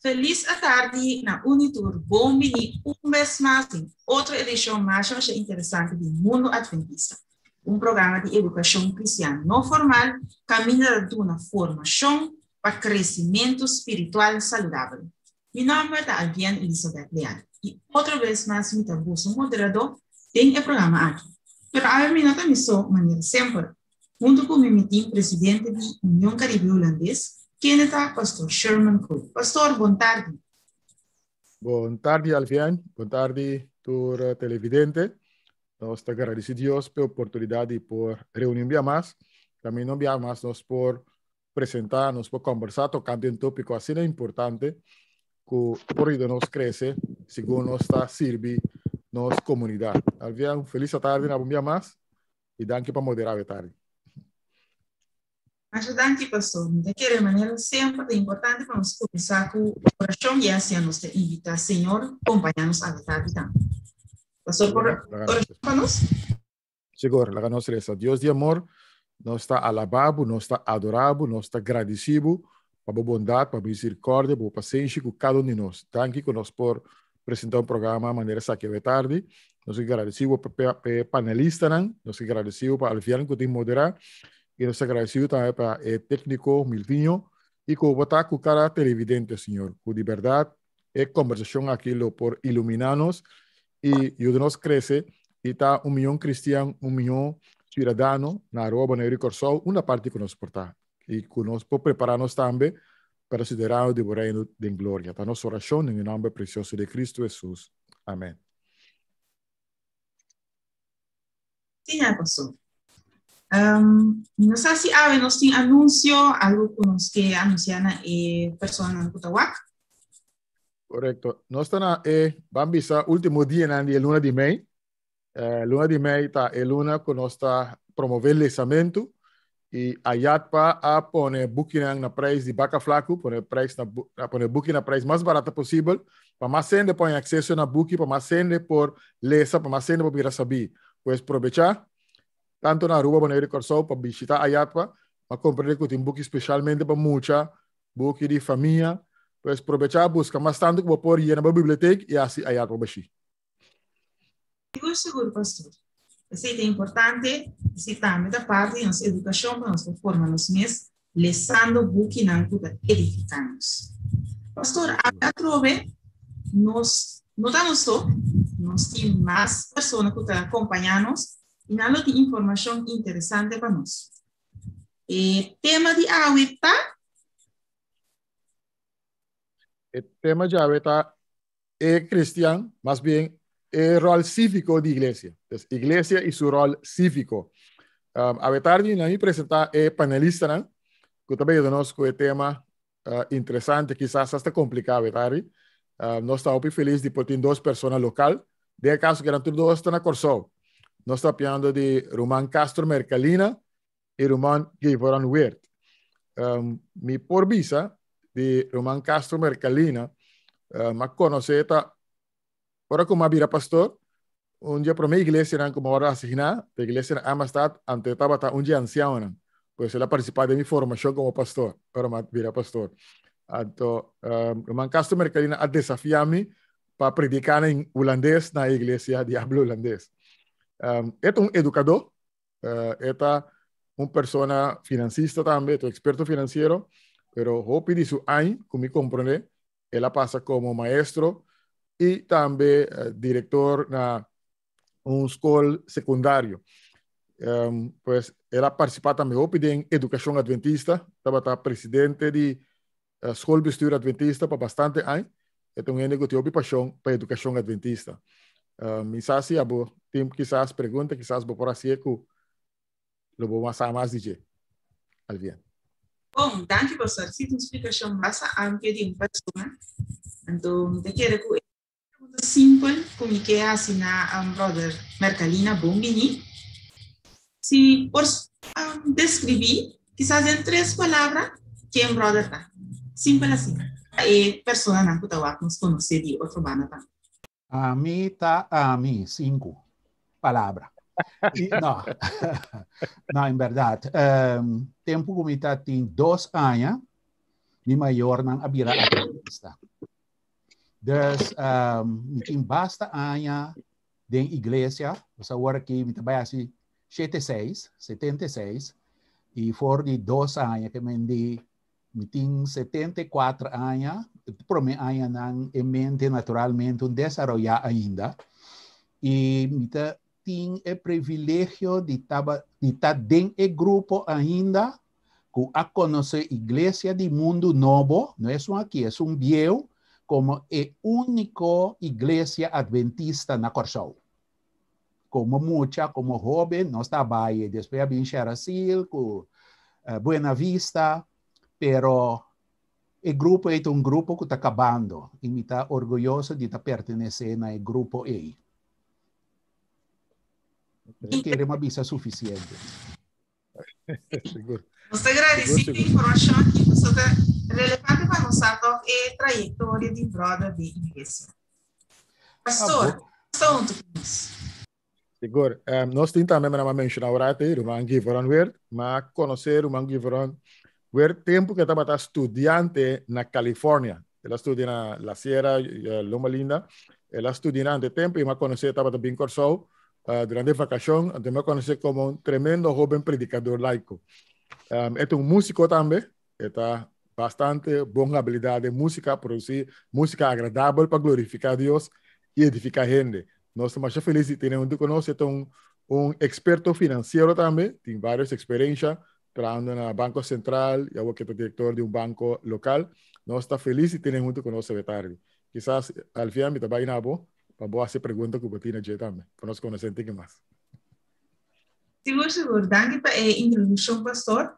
Felis atardi na Unitur. Bon bini un bes mas den otro edishon masha masha interesante di Mundu Adventista, un programa di edukashon kristian no formal kaminda ta duna formashon pa kresimentu spiritual saludabel. Mi nòmber ta Alvian Elizabeth Leal i otro bes mas mi ta boso moderadó den e programa aki. Pero awe mi no ta mi so manera semper. Huntu ku mi mi tin presidente di Union Caribe Hulandes, kende ta Pastor Sherman Koop. Pastor, bon tardi. Bon tardi Alvian, bon tardi tur televidente. Nos ta gradisi Dios p'e oportunidad di por reuni un bia mas. Tambe un bia mas nos por presenta, nos por combersa tocante un topico asina importante cu por yuda nos crece segun nos ta sirbi nos comunidad. Alvian, un feliz atardi na bo un bia mas. I danki pa moderá e tardi. Masha danki, pastor. Mi ta kere manera semper ta importante pa nos kuminsá ku orashon i asia nos ta invitá Señor kompañá nos awe tardi tambe. Pastor, por orashon pa nos? Sigur, laga nos resa. Dios di amor, nos ta alabá bo, nos ta adorá bo, nos ta gradisí bo pa bo bondat, pa bo misericordia, bo pasenshi ku kada un di nos. Danki ku nos por presenta un programa manera esaki awe tardi. Nos ke gradisí bo pa e panelistanan, nos ke gradisí bo pa Alvian ku tin moderá i nos ta gradisí bo tambe pa e tékniko Milvinho i ku bo ta ku kada televidente, Señor, ku di bèrdat e kombersashon aki lo por iluminá nos i yuda nos krese i ta un mihó kristian, un mihó siudadano na Aruba, Boneiru i Kòrsou, unda parti ku nos por ta i ku nos por prepará nos tambe pa residerano di bo reino den gloria. Ta nos orashon den e nomber precioso di Cristo Jesus. Amen. Siña, pastor. No sa si awe nos tin anuncio, algo ku nos ke anuncia na e personanan ku ta wak. Correcto. Nos ta na e, ban bisa, último dianan di e luna di mei. Luna di mei ta e luna ku nos ta promové lesamentu i Ayatpa a pone bukinan na preis di baka flaku, pone preis na a pone buki na preis mas barata posibel pa mas hende por haña akseso na buki, pa mas hende por lesa, pa mas hende por bira sabí. Pues probechá tantu na Aruba, Boneiru i Kòrsou pa bishitá Ayatpa pa komprendé ku tin buki spesialmente pa mucha, buki di famia. Pues probechá buska mas tantu ku bo por yena bo bibliotek i hasi Ayatpa bashí. Sigur sigur pastor. Esei ta importante, esei tambe ta parti di nos edukashon pa nos por forma nos mes lesando bukinan ku ta edifiká nos. Pastor, awe atrobe nos no ta nos so, nos tin mas persona ku ta kompañá nos i nan lo tin informashon interesante pa nos. E tema di awe ta? E tema di awe ta e cristian, mas bien e rol cívico di iglesia. Dus iglesia y su rol cívico. Awe tardi na mi presenta e panelistanan cu ta bay nos cu e tema interesante, quizás hasta complicado awe tardi. Nos ta hopi feliz di por tin dos persona local. Den e caso cu nan tur dos ta na Corsou. Nos ta papiando di Ruman Castro Mercalina y Ruman Gevoran Weert. Mi por bisa di Ruman Castro Mercalina, m'a conoce ta ora cu m'a bira pastor, un dje prome iglesianan cu m'a worde asigna, ta iglesia na Amistad, anto e tabata un dje ancianonan. Pues el a participa den mi formacion como pastor, ora m'a bira pastor. Anto, Ruman Castro Mercalina a desafia mi pa predica na hulandes na e iglesia di habla hulandes. E ta un educador, E ta un persona financista tambe, ta un experto financiero, pero hopi di su añ, cu mi comprende, el a pasa como maestro y tambe director na un school secundario. Pues el a participa tambe hopi den educacion adventista, tabata presidente di schoolbestuur adventista pa bastante añ. E ta un hende cu tin hopi pasion pa educacion adventista. Mi sa si abo tin kisas pregunta, kisas bo por hacié cu lo bo mas sa mas di dje. Alvien. Bon, danki pastor. Si ta un splicacion basta amplio di un persona. Anto mi ta kere cu e pregunta simpel cu mi ke haci na brother Mercalina, bon bini. Si por describi, kisas den tres palabra, ken brother ta. Simpel asina. Pa e personanan cu ta wak nos conoce di otro banda tambe. Ami ta ami, sinku palabra. No, no, en berdad. Tempu ku mi ta tin 2 aña, mi mayornan a bira adventista. Dus mi tin basta aña den iglesia, dus awor aki mi ta bai hasi shete seis, 76, i for di dos aña ke men di mi tin 74 aña, e promé añanan e mente naturalmente un desaroyá ainda, i mi ta tin e privilegio di taba di ta den e grupo ainda ku a konosé Iglesia di Mundu Nobo, no esun aki, esun bieu, komo e úniko iglesia adventista na Kòrsou. Komo mucha, komo hóben, nos ta bai, despues a bin Sherasil ku Buena Vista, pero e grupo ei ta un grupo ku ta kabando i mi ta orguyoso di ta pertenesé na e grupo ei. Mi kere mi a bisa sufisiente. Sigur. Nos ta agradeci Sigur, e sigur. informacion aki pasobra ta relevante pa nos sa toch e trayectoria di brother den iglesia. Pastor, Ah, bo. sta hunto cu nos. Sigur. Nos tin tambe, manera mi a menciona ora te, ruman Giveron Weert. Mi a conoce ruman Giveron Weert tempo cu e tabata studiante na California. El a studia na La Sierra, Loma Linda. El a studia na ante tempo y mi a conoce e tabata bin Corsou durante vacacion. Anto mi a conoce como un tremendo hoben predicador laico. E ta un musico tambe. E ta bastante bon habilidad den musica, produci musica agradabel pa glorifica Dios y edifica hende. Nos ta masha feliz di tene hunto cu nos. E ta un experto financiero tambe, tin varios experiencia trahando na Banco Central y awor ke ta director di un banco local. Nos ta feliz di tene hunto cu nos awe tardi. Kisas Alfian mi ta bay na bo pa bo haci pregunta cu bo tin na dje tambe, pa nos conoce un tiki mas. Sigur, sigur. Danki pa e introduccion, Pastor.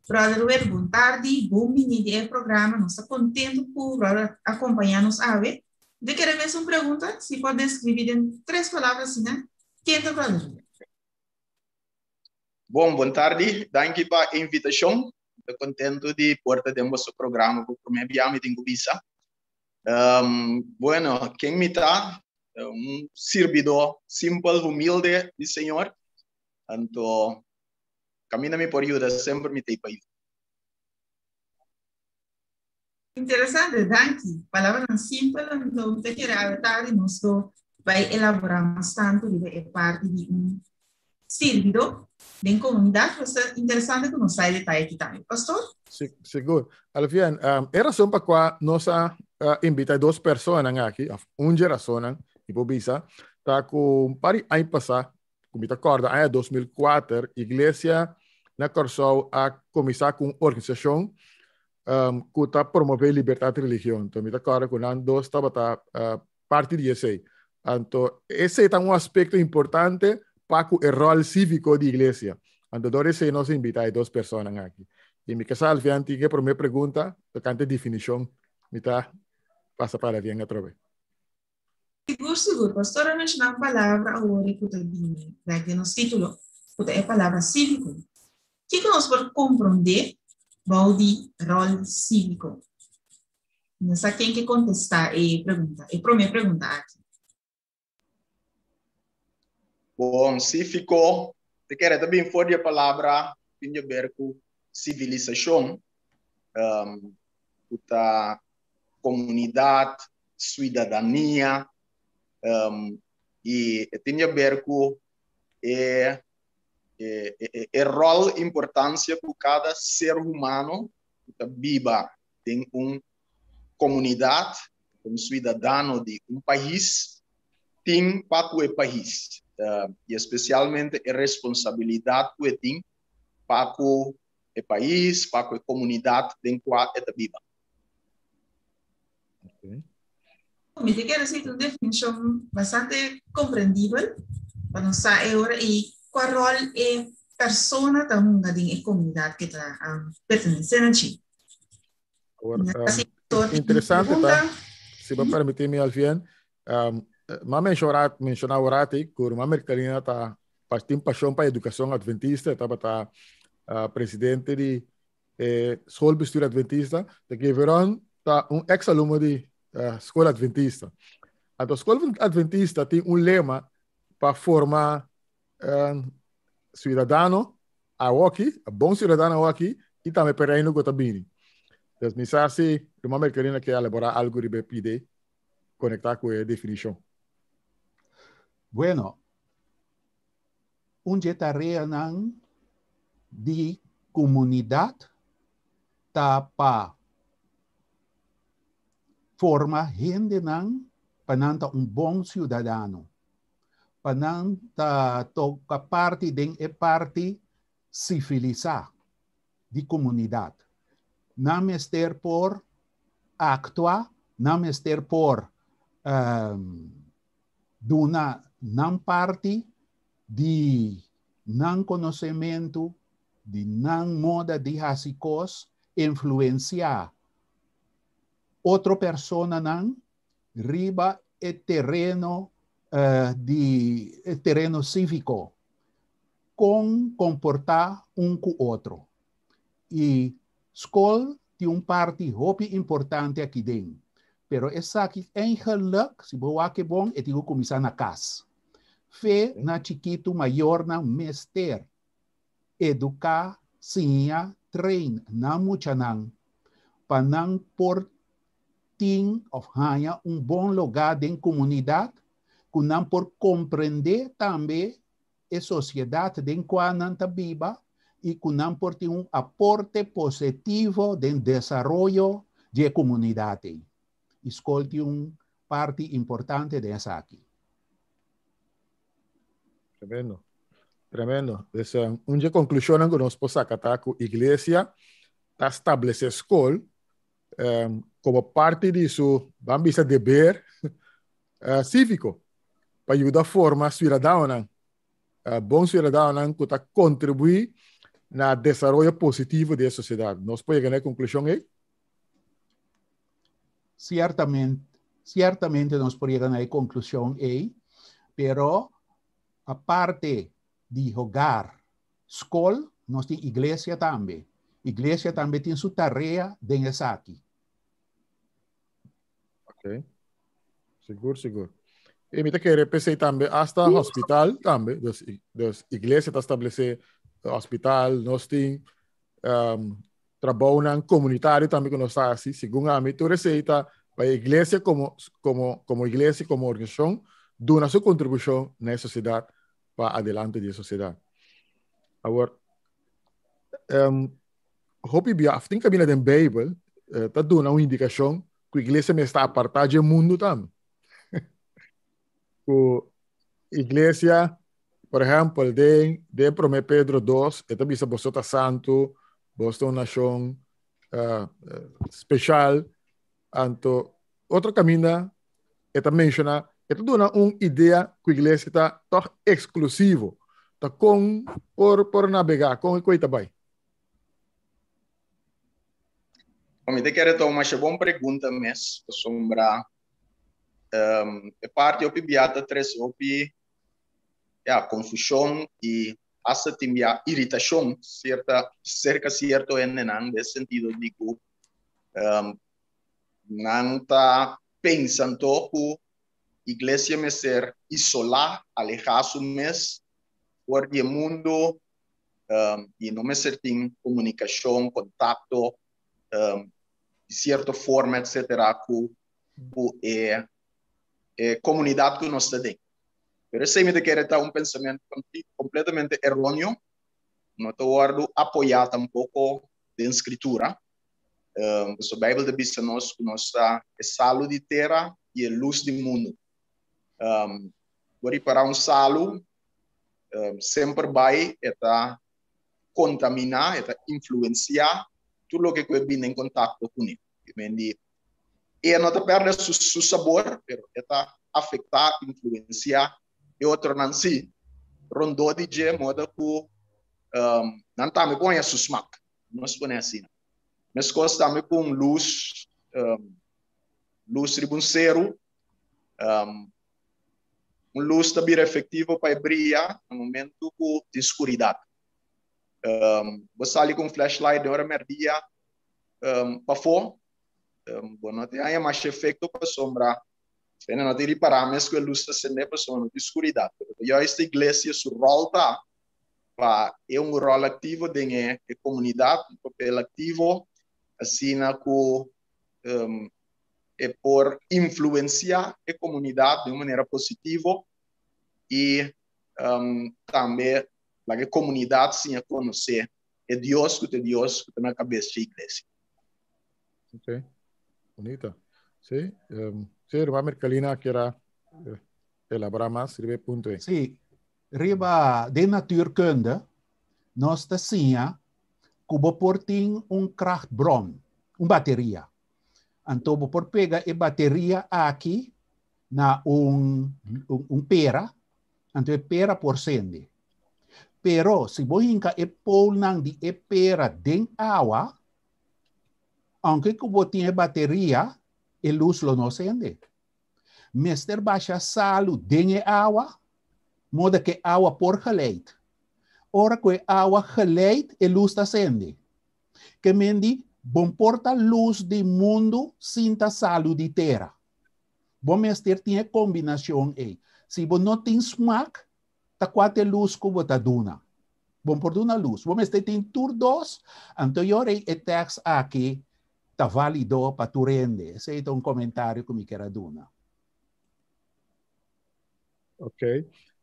Brother Ruel, bon tardi. Bon bini di e programa. Nos ta contento cu brother a acompaña nos awe. Mi ta kere mes un pregunta, si por describi den tres palabra asina, ken ta Brother Ruel? Bon, bon tardi. Danki pa e invitacion. Mi ta contento di por ta den boso programa por prome bia, mi tin cu bisa. Bueno, ken mi ta? Un sirbidó simpel, humilde di Señor. Anto, caminda mi por yuda, semper mi ta ei pa yuda. Interesante, danki. Palabranan simpel, anto mi ta kere awe tardi nos lo bai elabora mas tantu riba e parti di un sirbidó den komunidat. Pues ta interesante ku nos sa e detaye aki tambe. Pastor? Sigur. Alfian, e rason pa kua nos a invita e dos personanan aki, of un dje rasonnan, mi por bisa, ta ku un par di aña pasá, ku mi ta kòrda aña 2004, iglesia na Kòrsou a kuminsá ku un organisashon ku ta promové libertat di religion. Anto mi ta kòrda ku nan dos tabata parti di esei. Anto esei ta un aspekto importante pa ku e ròl síviko di iglesia. Anto dor esei nos a invitá e dos personanan aki. I mi ke sa Alfian tin e promé pregunta tokante definishon. Mi ta pasa pa Alfian atrobe. Sigur, sigur. Pastor a menshoná un palabra awor ku ta bini bek den nos título, ku ta e palabra síviko. Kiko nos por komprondé bou di ròl síviko? No sa ken ke kontestá e pregunta, e promé pregunta aki. Bon, síviko, te kere ta bin for di e palabra tin di ber ku sivilisashon, ku ta komunidat, suidadania, i e tin di aber ku e e ròl, importansia ku kada ser humano ku ta biba den un komunidat, un suidadano di un pais, tin pa ku e pais, i espesialmente e responsabilidat ku e tin pa ku e pais, pa ku e komunidat den kua e ta biba. Okay. Mi te kere si un definishon bastante komprendibel pa nos sa e ora i kua ròl e persona ta hunga den e komunidat ke ta um, pertenesé na dje. Awor, um, interesante ta, si bo permití mi Alfien, um, ma mencionar, mencionar orati, ku Ruma Mercalina ta tin pasión pa educación adventista, tabata uh, presidente di e schoolbestuur adventista, de Geveron ta un ex-alumno di uh, school adventista. Anto school adventista tin un lema pa forma um, ciudadano awoki, bon ciudadano awoki, y tambe pa reino ku ta bini. Dus mi sa si Ruma Merkelina ke elabora algo riba e pide. konektá ku e definishon. Bueno, un dje tareanan di komunidat ta pa forma hendenan pa nan ta un bon siudadano, pa nan ta toka parti den e parti sivilisá di komunidat. Nan mester por aktua, nan mester por duna nan parti di nan konosementu, di nan moda di hasi kos, influensiá otro personanan riba e tereno di e tereno síviko, kon komportá un ku otro. I skol tin un parti hopi importante aki den. Pero esaki eigenlijk, si bo wak e bon, e tin ku kuminsá na kas. Fe na chikitu mayornan mester eduká, siña, train nan muchanan pa nan por tin òf haña un bon lugá den komunidat, ku nan por komprendé tambe e sosiedat den kua nan ta biba i ku nan por tin un aporte positivo den desaroyo di e komunidat ei. I skol tin un parti importante den esaki. Tremendo. Tremendo. Dus un dje konklushonnan ku nos por saka ta ku iglesia ta stablesé skol um, komo parti di su, ban bisa, deber síviko pa yuda forma siudadanonan, bon siudadanonan ku ta kontribuí na desaroyo positivo di e sosiedat. Nos por yega na e konklushon ei? Ciertamente, ciertamente nos por yega na e konklushon ei, pero aparte di hogar, skol, nos tin iglesia tambe. Iglesia tambe tin su tarea den esaki. Ok. Sigur, sigur. E mi ta kere p'esei tambe hasta hospital tambe. Dus, dus iglesia ta establece hospital, nos tin um, trabounan komunitario tambe ku nos ta hasi. Segun ami, tur esei ta pa e iglesia komo, komo, komo iglesia, komo organisashon, duna su kontribushon na e sosiedat pa adelante di e sosiedat. Awor, um, hopi bia, tin kabina den Bijbel, eh, ta duna un indikashon ku iglesia mester apartá dje mundu tambe. Ku iglesia, por ehèmpel, den, den 1 Pedro 2, e ta bisa boso ta santu, boso ta un nashon uh, speshal. Anto, otro kaminda e ta menshoná, e ta duna un idea ku iglesia ta tòg eksklusivo. Ta kon por, por nabegá, kon e koi ta bai? Mi ta kere ta un masha bon pregunta mes, pasobra um, e parti hopi bia ta trese hopi ja, confusion y hasta tin bia irritacion cierta, cerca cierto hendenan, den sentido di cu um, nan ta pensa anto cu iglesia mester isola, aleha su mes for di e mundo um, y no mester tin comunicacion, contacto, um, di cierto forma, etcétera, cu e comunidad cu nos ta den. Pero esey mi ta kere ta un pensamento completamente erroneo, no ta wordo apoya tampoco den scritura. Um, so Bijbel ta bisa nos cu nos ta e salo di tera y e luz di mundo. Um, bo ripara un salo, um, semper bai e ta contamina, e ta influencia tur loke cu e bini en contacto cune. Mendi, e no ta perde su sabor, pero e ta afecta, influencia e otronan si rondó di dje, moda cu um, nan tambe por haña su smak. Nos pone asina. Meskos tambe ku un lus, um, lus riba un seru, um, un lus ta bira efectivo pa e bria na momento ku tin skuridat. Um, bo sali ku un flashlight den ora merdia um, pafó, um, bo no ta haña mas efecto pasobra Fene no ta ripará mes ku e lus ta sendé pasobra no tin skuridat. Pero juist iglesia su ròl ta pa e un ròl aktivo den e, e komunidat, un papel aktivo, asina ku um, e por influensiá e komunidat di un manera positivo i um, tambe laga e komunidat siña konosé e Dios ku ta e Dios ku ta na kabes dje iglesia. Ok, bonita. Sí, um, sí, hermana Mercalina quiera eh, elaborar mas riba e punto ei. Sí, riba den natuurkunde nos ta siña ku bo por tin un krachtbron, un bateria. Anto bo por pega e bateria aki na un, un, un pera, anto e pera por sende. Pero si bo hinka e poolnan di e pera den awa, aunke ku bo tin e bateria, e lus lo no sende. Mester basha salu den e awa, moda ku e awa por geleid. Ora ku e awa geleid, e lus ta sende. Ke men di, bon por ta lus di mundu sin ta salu di tera. Bo mester tin e kombinashon ei. Si bo no tin smak, ta kua ta e lus ku bo ta duna? Bo por duna lus. Bo mester tin tur dos, anto yora ei e tèks aki ta válido pa tur hende. Esei ta un komentario ku mi kier a duna. Ok.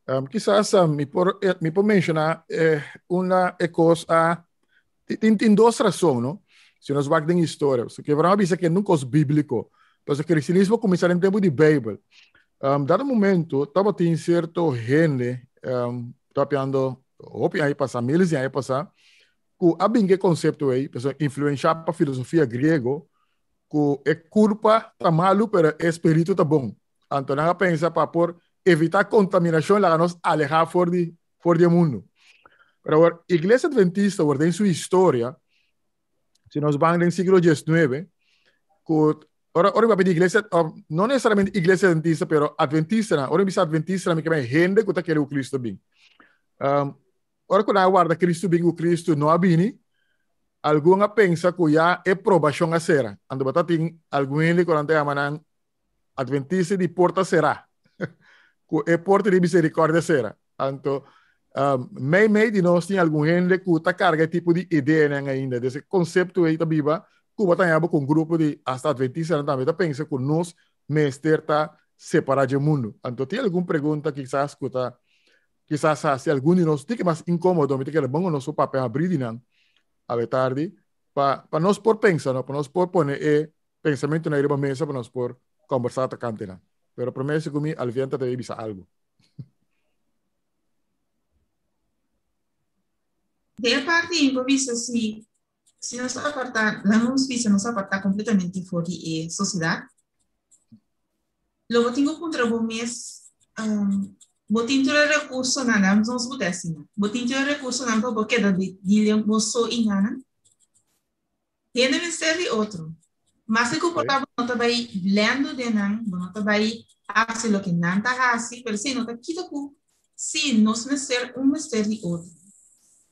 Um, kisas um, mi por eh, mi por menshoná eh, una e kos a tin tin dos rason, no? Si nos wak den historia. So, que Abraham bisa que nun kos bíblico. Entonces, cristianismo kuminsá den tempo di Bijbel. Um, dado momento, tabatin cierto hende, um, tapiando hopi aña pasá, miles di aña pasá, ku a bin ke konsepto ei, pues, influenshá pa filosofia griego, ku e kurpa ta malu, pero e spiritu ta bon. Anto nan a pensa pa por evitá kontaminashon laga nos alehá for di for di e mundu. Pero awor, Iglesia Adventista awor den su historia, si nos ban den siglo diesnuebe, ku ora ora mi papia di iglesia, no nesesariamente Iglesia Adventista, pero adventistanan, ora mi bisa adventistanan mi ke men hende ku ta kere ku Kristu bin. Um, ora ku nan a warda Kristu bin ku Kristu no a bini, algun a pensa ku ya e probashon a sera. Anto bo ta tin algun hende ku nan ta yama nan Adventista di porta será. Ku e porta di misericordia sera. Anto, um, mei mei di nos tin algun hende ku ta karga e tipo di ideanan ainda. Des e konsepto ei ta biba ku bo ta haña bo ku un grupo di hasta adventistanan tambe ta pensa ku nos mester ta separá dje mundu. Anto tin algun pregunta kisas ku ta kisas hasi algun di nos tiki mas inkomodo. Mi ta kere bon ku nos por papia habrí di nan awe tardi pa pa nos por pensa, no? Pa nos por pone e pensamentunan riba mesa pa nos por kombersá tokante nan. Pero promé si ku mi Alvien ta debe bisa algu. De e parti ei por bisa si si nos apartá, laga nos bisa nos apartá kompletamente for di e sosiedat, lo bo tin ku puntra bo mes, bo tin tur e rekursonan, laga nos bota asina, bo tin tur e rekursonan pa bo keda di bo so i nan? Hende mester di otro. Maske ku por ta bo no ta bai blendo den nan, bo no ta bai hasi loke nan ta hasi, pero esei no ta kita ku si nos mester un mester di otro.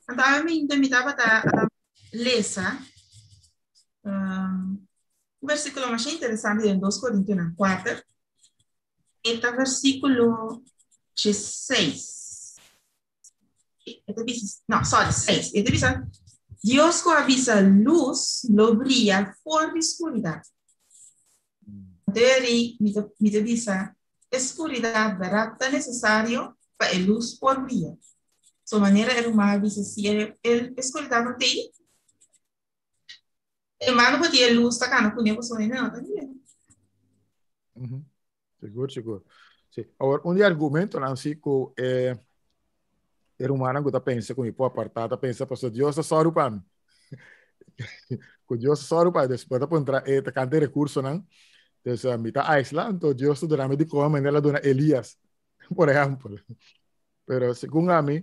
Anto awe minta mi tabata lesa un versikulo masha interesante den dos Korintionan kuater, e ta versikulo diesseis. E ta bisa, no, sorry, 6. E ta bisa, Dios ku a bisa lus lo bria for di skuridat. Deri, mi ta, mi ta bisa, e skuridat bèrdat ta nesesario pa e lus por bria. So manera e ruman a bisa, si e, e, e skuridat no t'ei, e mano ku tin e lus ta kana kuné pasobra hende no ta mira. Sigur, sigur. Sí. Awor, un di argumentonan sí ku e e rumannan ku ta pensa ku mi por apartá ta pensa pasobra Dios ta sòru pa mi. Ku Dios ta sòru pa mi. Despues ta puntra e tokante rekursonan. Dus mi ta aisla, anto Dios ta duna mi di kome manera el a duna Elias, por ehèmpel. Pero segun ami,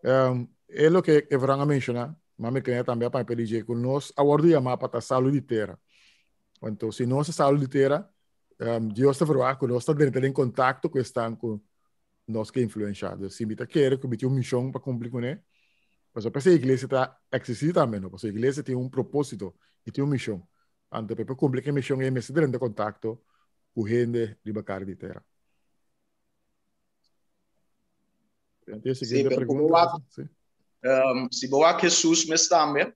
um, e loke Evran a menshoná, ma mi kende tambe a papia di dje, ku nos a wòrdu yamá pa ta salu di tera. Anto, si nos ta salu di tera, um, Dios ta verwacht ku nos ta drenta den kontakto ku esnan ku nos ke influenshá. Dus si mi ta kere ku mi tin un mishon pa kumpli kuné, pasobra p'esei iglesia ta eksistí tambe, no? Pasobra iglesia tin un propósito i tin un mishon. Anto pa e por kumpli ku e mishon ei mester drenta kontakto ku hende riba kara di tera. Sí, pero como wak, sí. Um, si bo wak Jesus mes tambe,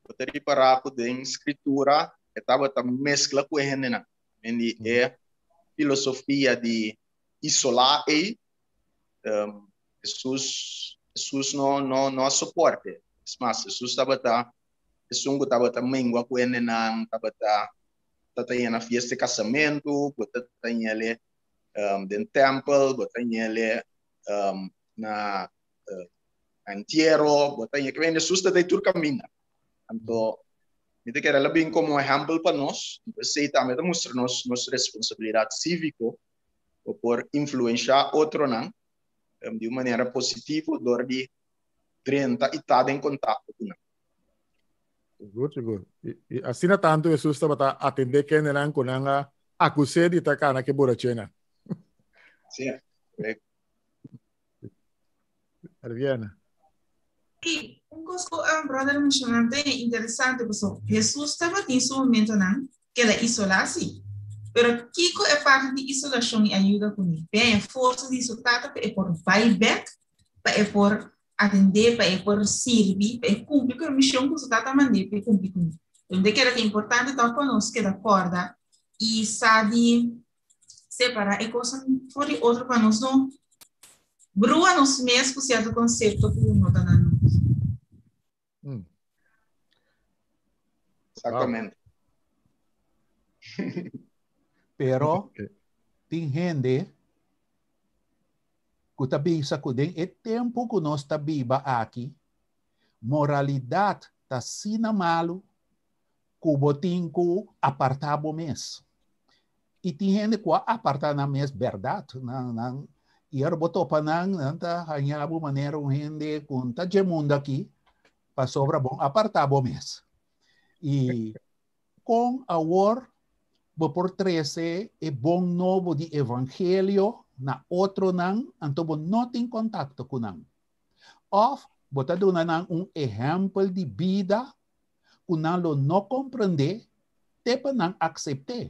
bo ta ripará ku den skritura e tabata meskla ku e hendenan. Mendi e filosofia di isolá ei, um, Jesus, Jesus no, no, no a soporte. Es mas, Jesus tabata, esun ku tabata mengua ku hendenan, tabata ta na fiesta di kasamentu, bo ta ele den tempel, bo ta ele na entiero, bo ta ke Jesus ta tur kaminda. Anto, mi ta kere bin komo ehèmpel pa nos, esei tambe ta mustra nos nos responsabilidat síviko por influensiá otronan di un manera positivo dor di drenta i ta den kontakto ku nan. Sigur, sigur. I asina tantu Jesus tabata atendé kendenan ku nan a akus'é di ta kana ku e borachena. Sí, korekto. Arviana. I un kos ku brother menshoná ta interesante pasobra Jesus tabatin su momentonan ku el a isolá sí. Pero kiko e parti di isolashon i ayuda kuné? P'e haña forsa di su Tata pa e por bai bèk, pa e por atendé, pa e por sirbi, pa e kumpli ku e mishon ku su Tata a mand'é pa e kumpli kuné. Entonces mi ta kere ta importante tòg pa nos keda kòrda i sa di separá e kosnan for di otro pa nos no brua nos mes ku sierto konsepto ku no ta na nos. Exactamente. Pero tin hende ku ta bisa ku den e tempu ku nos ta biba aki, moralidat ta asina malu ku bo tin ku apartá bo mes. I tin hende ku a apartá nan mes bèrdat. Nan, nan, i ora bo topa nan, nan ta haña bo manera un hende ku no ta dje mundu aki, pasobra bo apartá bo mes. I kon awor bo por trese e bon nobo di evangelio na otronan, anto bo no tin kontakto ku nan? Òf bo ta duna nan un ehèmpel di bida ku nan lo no komprendé te pa nan aksept'é.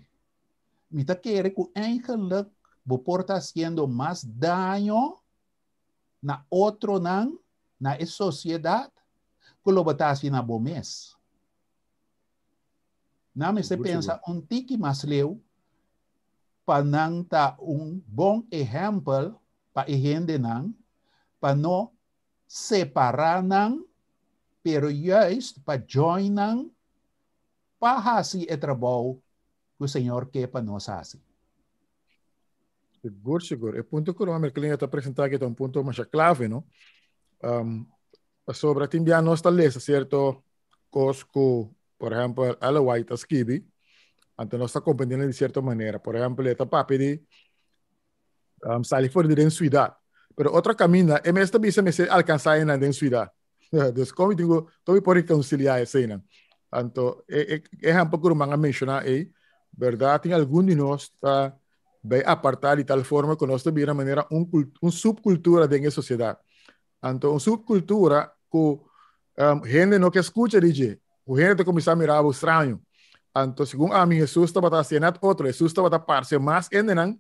Mi ta kere ku eigenlik bo por ta hasiendo mas daño na otronan, na e sosiedat, ku lo bo ta hasi na bo mes. Nan mester pensa un tiki mas leu pa nan ta un bon ehèmpel pa e hendenan, pa no separá nan, pero juist pa join nan pa hasi e trabou ku Señor ke pa nos hasi. Sigur, sigur. E punto ku Ruman Merkelina ta presentá aki ta un punto masha klave, no? Um, pasobra tin bia nos ta lesa sierto kos ku, por ehèmpel, Ellen White ta skibi, anto nos ta komprendiendo di sierto manera. Por ehèmpel, e ta papia di um, sali for di den suidat. Pero otro kaminda, e mes ta bisa mester alkansá enan den suidat. Dus kon mi tin ku, kon mi por rekonsiliá eseinan? Anto, e, e ehèmpel ku ruman a menshoná ei, bèrdat tin algun di nos ta bai apartá di tal forma ku nos ta bira manera un, un subkultura den e sosiedat. Anto un subkultura ku um, hende no ke skucha di dje, ku hende ta kuminsá mira bo straño. Anto segun ami Hesus tabata hasié net otro, Hesus tabata parse mas hendenan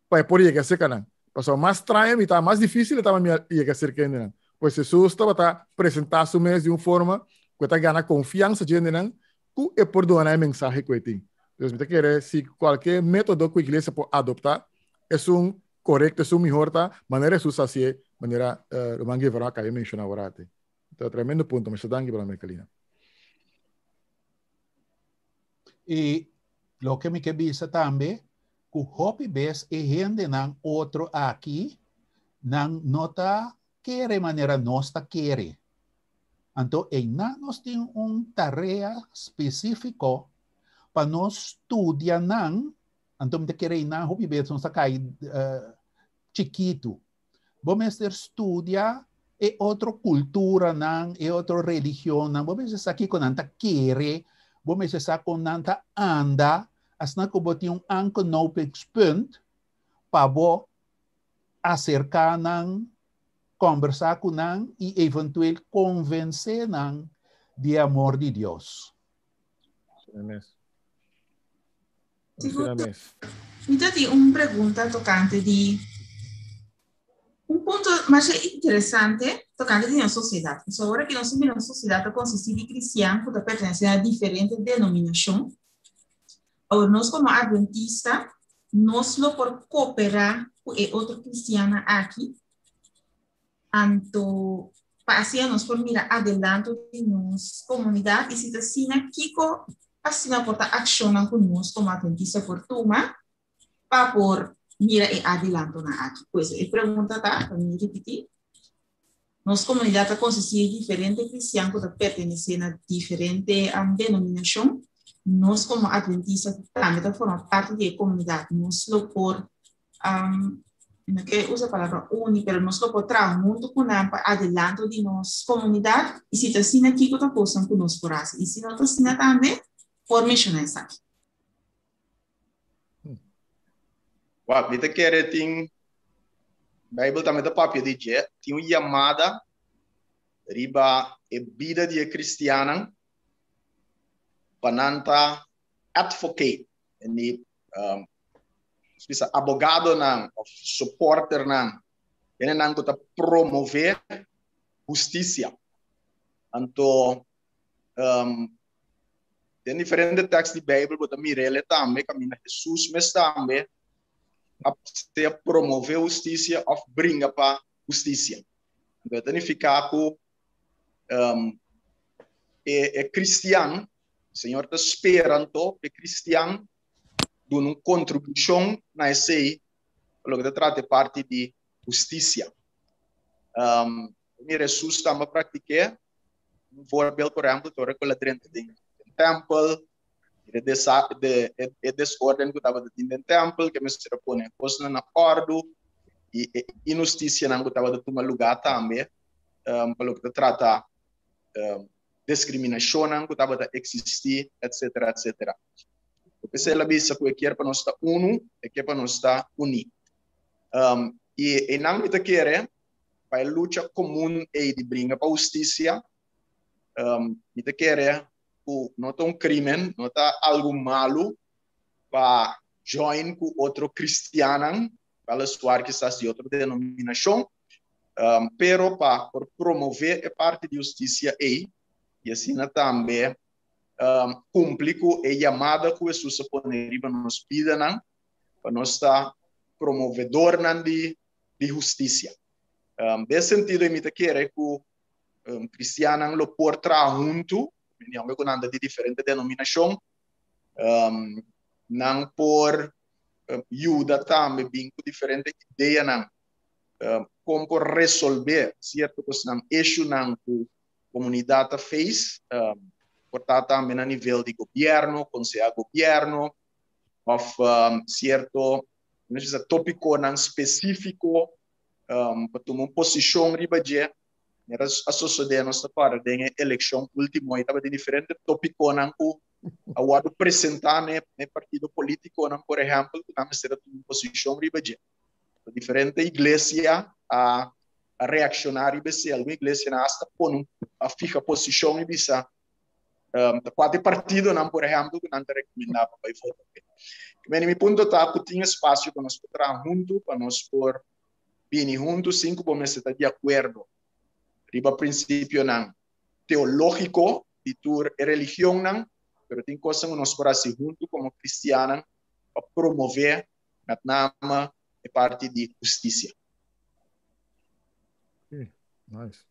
pa e por yega serka nan. Pasobra mas straño mi ta, mas difísil e tabata mi yega serka hendenan. Pues Hesus tabata presentá su mes di un forma ku e ta gana konfiansa dje hendenan ku e por duna nan e mensahe ku e tin. Entonces mi ta kere si kualke método ku iglesia por adoptá, esun korekto, esun mihor ta manera Hesus hasié, manera ruman Guevara a kaba menshoná ora ati. Ta tremendo punto, masha danki brother Merkelina. I loke mi ke bisa tambe, ku hopi bes e hendenan otro aki, nan no ta kere manera nos ta kere. Anto einan nos tin un tarea spesífiko pa nos studia nan, anto mi ta kere einan hopi bes nos ta kai chikitu. Bo mester studia e otro kulturanan, e otro religionnan. Bo mester sa kiko nan ta kere, bo mester sa kon nan ta anda, asina ku bo tin un aanknopingspunt pa bo aserká nan, kòmbersá ku nan i eventueel konvensé nan di e amor di Dios. Asina mes. Asina mes. Mi ta tin un pregunta tokante di un punto masha interesante tokante di nos sosiedat. So ora ki nos mira nos sosiedat ta konsistí di kristian ku ta pertenesé na diferente denominashon. Awor nos komo adventista, nos lo por kooperá ku e otro kristiannan aki, anto pa asina nos por mira adelanto di nos komunidat i si ta asina kiko asina por ta akshonnan ku nos komo adventista por tuma pa por mira e adelantonan aki. Pues e pregunta ta, pa mi ripití, Nos komunidat ta konsistí di diferente kristian ku ta pertenesé na diferente denominashon. Nos komo adventista tambe ta forma parti di e komunidat. Nos lo por, mi no ke usa e palabra uni, pero nos lo por traha huntu ku nan pa adelanto di nos komunidat. I si ta asina, kiko ta kosnan ku nos por hasi? I si no ta asina tambe, por menshoná esaki. Wak, mi ta kere tin Bijbel tambe ta papia di dje, tin un yamada riba e bida di e cristiannan pa nan ta advocate, ni um, bisa abogadonan of supporternan, hendenan ku ta promove hustisia. Anto um, den diferente tekst di Bijbel bo ta mirele tambe kaminda Jesus mes tambe a sea promove hustisia of bringa pa hustisia. Anto e ta nifiká ku um, e, e kristian, Señor ta spera anto e kristian duna un kontribushon na esei pa loke ta trata e parti di hustisia. Um, mira Jesus tambe a praktik'é. Un voorbeeld, por ehempel, ora ku el a drenta den tempel, e desa de e desorden ku tabata tin den tempel, ke mester a pone kosnan na òrdu, i e inhustisianan ku tabata tuma lugá tambe, um, pa loke ta trata um, diskriminashonnan ku tabata eksistí, etsetera, etsetera. P'esei el a bisa ku e kier pa nos ta unu, e kier pa nos ta uní. Um, i einan mi ta kere pa e lucha komun ei di bringa pa hustisia, um, mi ta kere ku no ta un krimen, no ta algu malu pa join ku otro kristiannan, weliswaar kisas di otro denominashon, um, pero pa por promove e parti di hustisia ei, i asina tambe um, kumpli ku e yamada ku Hesus a pone riba nos bidanan, pa nos ta promovedornan di di hustisia. Um, den sentido mi ta kere ku um, kristiannan lo por traha huntu, aunke ku nan ta di diferente denominashon, um, nan por um, yuda tambe bin ku diferente ideanan um, kon por resolver sierto kosnan, issuenan ku komunidat ta face, um, por ta tambe na nivel di gobierno, konseha gobierno, of um, sierto nos bisa tópikonan spesífiko um, pa tuma un posishon riba dje. Mira a sosodé nos ta para den e elekshon último i tabatin diferente tópikonan ku a wòrdu presentá ne ne partido polítikonan, por ehèmpel, ku nan mester a tuma un posishon riba dje. Diferente iglesia a a reakshoná riba esei. Algun iglesianan asta pone un a fiha posishon i bisa Um, ta kua partidonan, por ehèmpel, ku nan ta rekomendá pa bai vota. Meni, mi punto ta ku tin espasio pa nos por traha huntu, pa nos por bini huntu sin ku bo mester ta di akuerdo riba prinsipionan teológiko di tur e religionnan, pero tin kosnan ku nos por hasi huntu komo kristiannan pa promové met name e parti di hustisia. Okay, nice.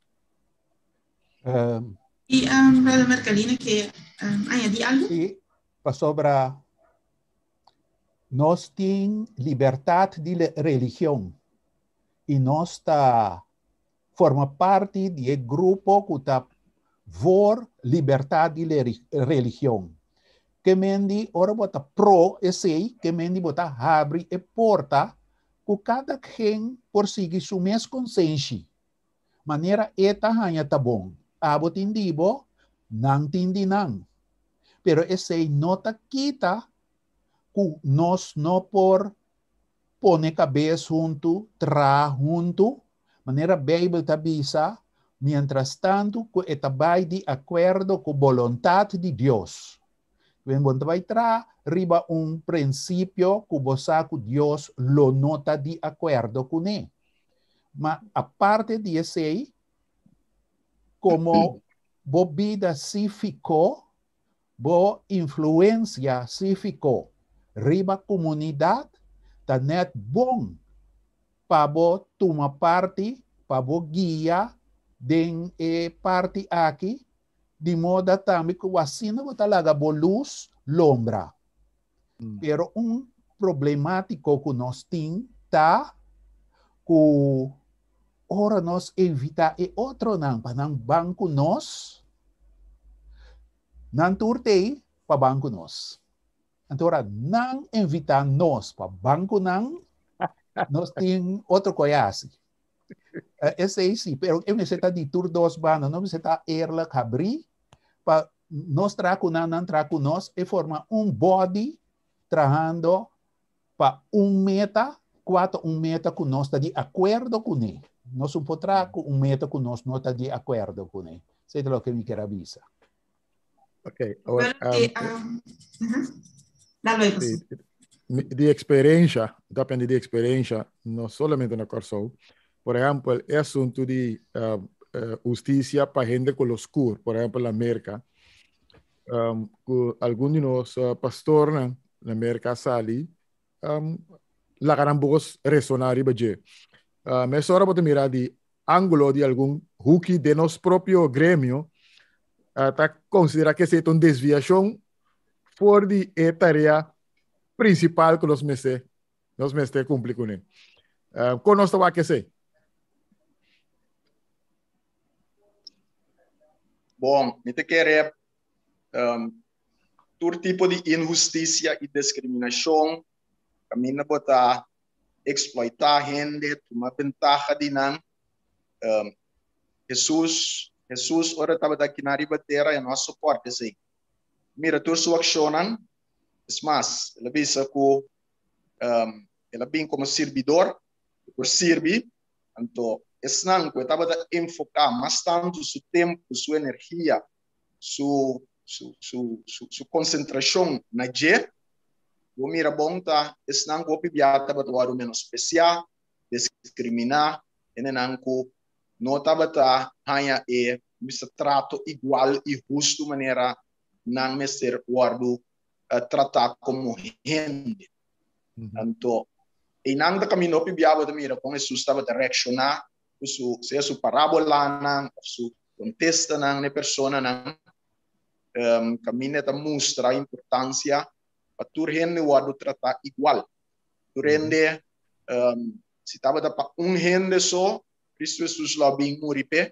E um, Brother Mercalina que um, añadi algo? Sí, pasobra nos tin libertad di religion y nos ta forma parti di e grupo ku ta voor libertad di religion. Ke mendi ora bo ta pro esei, ke mendi bo ta habri e porta ku kada ken por sigui su mes konsenshi. Manera e ta haña ta bon. Abo tin di bo, nan tin di nan. Pero esei no ta kita ku nos no por pone kabes huntu, traha huntu, manera Beibel ta bisa, miéntras tantu ku e ta bai di akuerdo ku boluntat di Dios. Wen bo ta bai traha riba un prinsipio ku bo sa ku Dios lo no ta di akuerdo kuné. Ma aparte di esei, komo bo bida sífiko, Bo influensia síviko riba komunidat ta nèt bon pa bo tuma parti, pa bo guia den e parti aki, di moda tambe ku asina bo ta laga bo lus lombra. Pero un problemátiko ku nos tin ta ku ora nos invitá e otronan pa nan ban ku nos, nan tur t'ei pa ban ku nos. Anto ora nan invitá nos pa ban ku nan, nos tin otro kos hasi. Esei sí, pero e mester ta di tur dos banda, no mester ta eerlijk habrí pa nos traha ku nan, nan traha ku nos, e forma un body trahando pa un meta, kua ta un meta ku nos ta di akuerdo kuné. Nos no por traha ku un meta ku nos no ta di akuerdo kuné. Esei ta loke mi kier a bisa. Ok, awor, Bueno, ujú. Dale, sí, pastor. Di experiencia, depende di experiencia, no solamente na Kòrsou. Por ehèmpel, e asuntu di hustisia pa hende ku lo skur, por ehèmpel na Merka, ku algun di nos pastornan na Merka a sali, laga nan bos resoná riba dje. Mesora bo ta mira di ángulo di algun huki den nos propio gremio, ta konsiderá ku esei ta un desviashon for di e tarea prinsipal ku nos mester nos mester kumpli kuné. Kon nos ta wak esei? Bon, mi ta kere tur tipo di inhustisia i diskriminashon kaminda bo ta eksploitá hende, tuma bentaha di nan. Hesus, Hesus ora tabata akinan riba tera e no a soporta esei. Mira tur su akshonnan, es mas, el a bisa ku el a bin komo sirbidor, e por sirbi, anto esnan ku e tabata enfoká mas tantu su tempu, su energia, su su su su su konsentrashon na dje, bo mira bon ta esnan ku hopi bia tabata wòrdu menospresiá, diskriminá, hendenan ku no tabata haña e mester trato igual i hustu manera nan mester wòrdu tratá komo hende. Anto, einan ta kaminda hopi bia bo ta mira kon Hesus tabata reakshoná ku su, sea su parábolanan òf su kontestanan na e personanan. Kaminda e ta mustra importansia pa tur hende wòrdu tratá igual. Tur hende, si tabata pa un hende so, Kristu Hesus lo a bin muri p'e.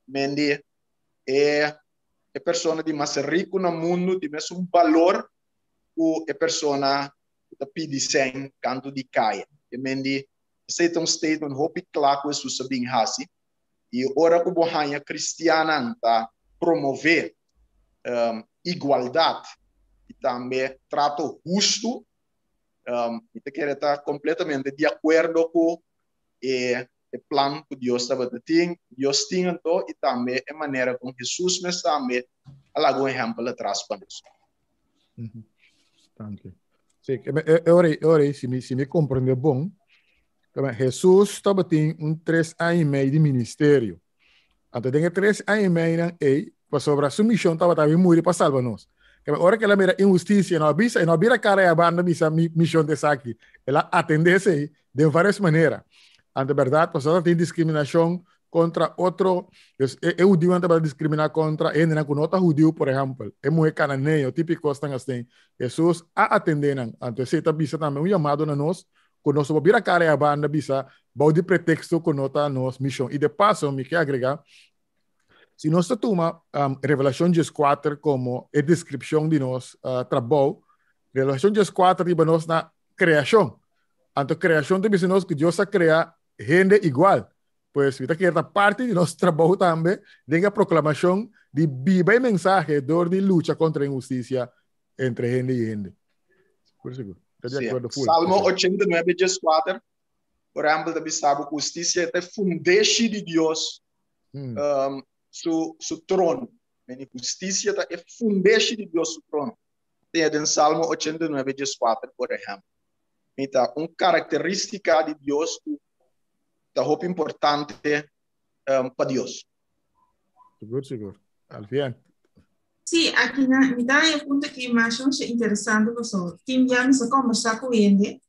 Mende e e persona di mas riku na mundu tin mesun balor ku e persona ku ta pidi sèn kantu di kaya. Ke men di, esei ta un statement hopi kla ku Hesus a bin hasi. I ora ku bo haña kristiannan ta promové igualdat i tambe trato hustu, mi ta kere ta kompletamente di akuerdo ku e e plan ku Dios tabata tin, Dios tin anto i tambe e manera kon Hesus mes tambe a laga un ehèmpel atras pa nos. Danki. Sí, e ora, e ora, si mi, si mi komprende bon, Hesus tabatin un tres aña i mei di ministerio. Anto den e tres aña i mei nan ei, pasobra su mishon tabata bin muri pa salba nos. Kaba ora ku el a mira inhustisia, e no a bisa, e no a bira kara e abanda bisa mi mishon ta esaki. El a atendé esei den varios manera. Anto bèrdat, pasobra tin diskriminashon kontra otro, dus e, e hudiunan tabata diskriminá kontra e hendenan ku no ta hudiu, por ehèmpel, e muhé kananeo, tipo kosnan asina. Hesus a atendé nan. Anto esei ta bisa tambe un yamado na nos ku nos no por bira kara e abanda bisa bou di preteksto ku no ta nos mishon. I de paso mi ke agregá, si nos ta tuma Revelashon dieskuater komo e deskripshon di nos trabou, Revelashon dieskuater riba nos na kreashon. Anto kreashon ta bisa nos ku Dios a krea hende igual. Pues mi ta kere ta parti di nos trabou tambe den e proklamashon di biba e mensahe dor di lucha kontra inhustisia entre hende i hende. Sigur, sigur. Ta di akuerdo full. Salmo 89, 14, por ehempel, ta bisa bo ku hustisia ta e fundeshi di Dios su, su trono. Meni hustisia ta e fundeshi di Dios su trono. Tin den Salmo 89, 14, por ehempel. Mi ta un karakterístika di Dios ku ta hopi importante pa Dios. Sigur, sigur. Al bien. Sí, aki na mi ta e punto ki masha masha interesante paso tin bia mi sa kombersá ku hende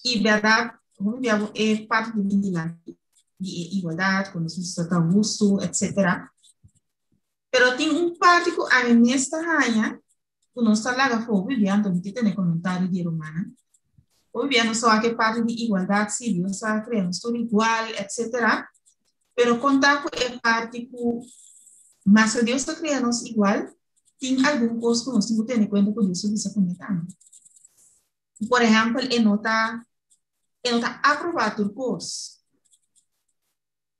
i bèrdat hopi bia bo e parti di bin dilanti di e igualdat ku nos mester ta hustu etsetera pero tin un parti ku ami mes ta haña ku nos ta laga for hopi bia anto mi ke tene komentario di e rumannan hopi bia nos ta wak e parti di igualdat si Dios a krea nos tur igual etsetera Pero konta ku e parti ku maske Dios ta krea nos igual, tin algun kos ku nos tin ku tene kuenta ku Dios a bisa kuné tambe. Por ehèmpel, e no ta e no ta aprobá tur kos.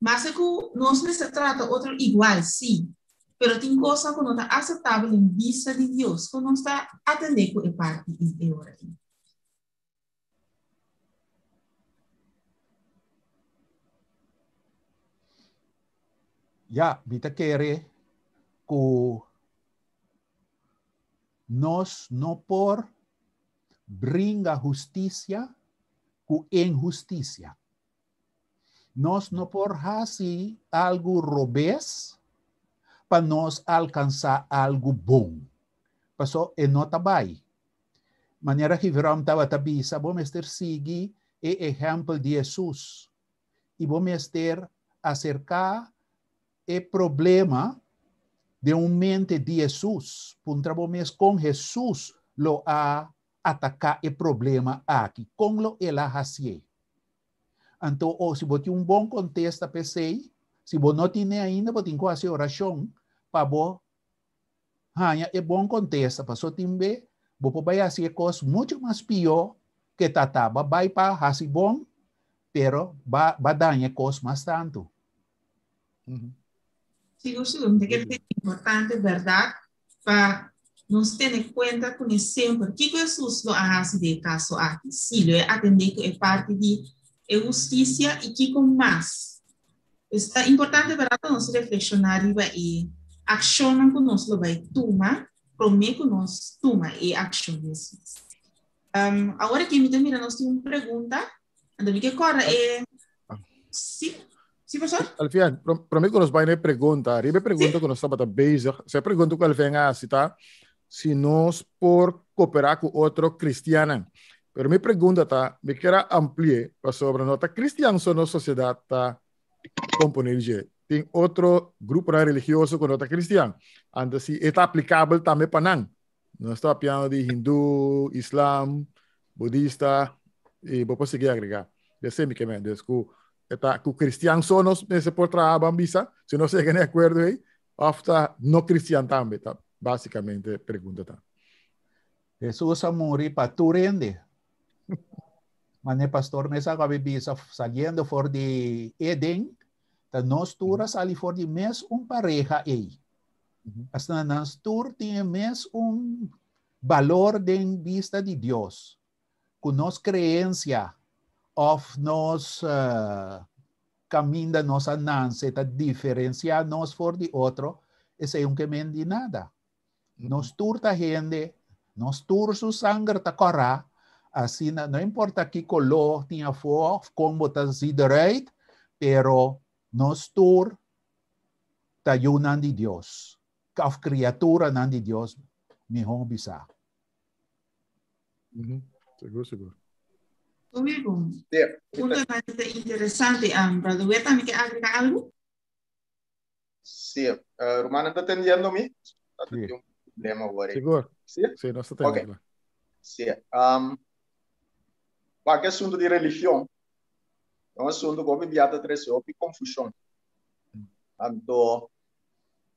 Maske ku nos mester trata otro igual, sí, pero tin kosnan ku no ta aseptabel den bista di Dios. Kon nos ta atendé ku e parti ei e ora ei? Ya, mi ta kere ku nos no por bringa hustisia ku inhustisia. Nos no por hasi algu robes pa nos alkansá algu bon. Paso e no ta bai. Manera Giverom tabata bisa, bo mester sigui e ehèmpel di Hesus i bo mester aserká e problema den un mente di Hesus. Puntra bo mes kon Hesus lo a ataká e problema aki, kon lo el a hasié. Anto, o si bo tin un bon kontesta pa esei, si bo no tine ainda, bo tin ku hasi orashon pa bo haña e bon kontesta paso tin be bo por bai hasi e kos mucho mas pió ke ta ta. Bo a bai pa hasi bon, pero ba ba daña e kos mas tantu. Sigur, sigur. Mi ta kere ta importante, bèrdat, pa nos tene kuenta kuné semper kiko Hesus lo a hasi den e kaso aki. Sí, lo e atendé ku e parti di e hustisia i kiko mas. Pues ta importante bèrdat pa nos reflekshoná riba e akshonnan ku nos lo bai tuma promé ku nos tuma e akshon mes. Awor aki mi ta mira nos tin un pregunta. Anto mi ke kòrda e Sí, sí pastor? Alfian, promé ku nos bai na e pregunta, riba e pregunta ku nos tabata bezig, se pregunta ku Alfian a hasi ta si nos por kooperá ku otro kristiannan. Pero mi pregunta ta, mi kier a ampli'é, pasobra no ta kristian so nos sosiedat ta komponé di dje. Tin otro gruponan religioso ku no ta kristian. Anto si e ta aplikabel tambe pa nan. Nos ta papiando di hindú, islam, budista, i bo por sigui agregá. Esei mi ke men. Dus ku e ta ku kristian so nos mester por traha ban bisa, si nos yega na e akuerdo ei, òf ta no kristian tambe? Ta básikamente pregunta ta. Hesus a muri pa tur hende. Mane pastor mes a kabi bisa saliendo for di Eden, ta nos tur a sali for di mes un pareha ei. Asina nos tur tin e mes un balor den bista di Dios. Ku nos creencia of nos uh, caminda nos a nanse ta diferencia nos for di otro, esei un ke men di nada. Nos tur ta hende, nos tur su sanger ta kòrá, asina no importa ki koló tin afó of kon bo ta zi eruit, pero nos tur ta yunan di Dios, of kriaturanan di Dios, mihó bisá. Sigur, sigur. Muy bon. Punto interesante. Um, Brother Weta, mi ke agrega algo? Sí, uh, Romano está atendiendo mi? Sí. Un problema ahora. Seguro. Sí? Sí, no está atendiendo. Okay. Sí. Um, pa que asunto de religión, é um assunto que eu viata trece hopi confusão. Anto,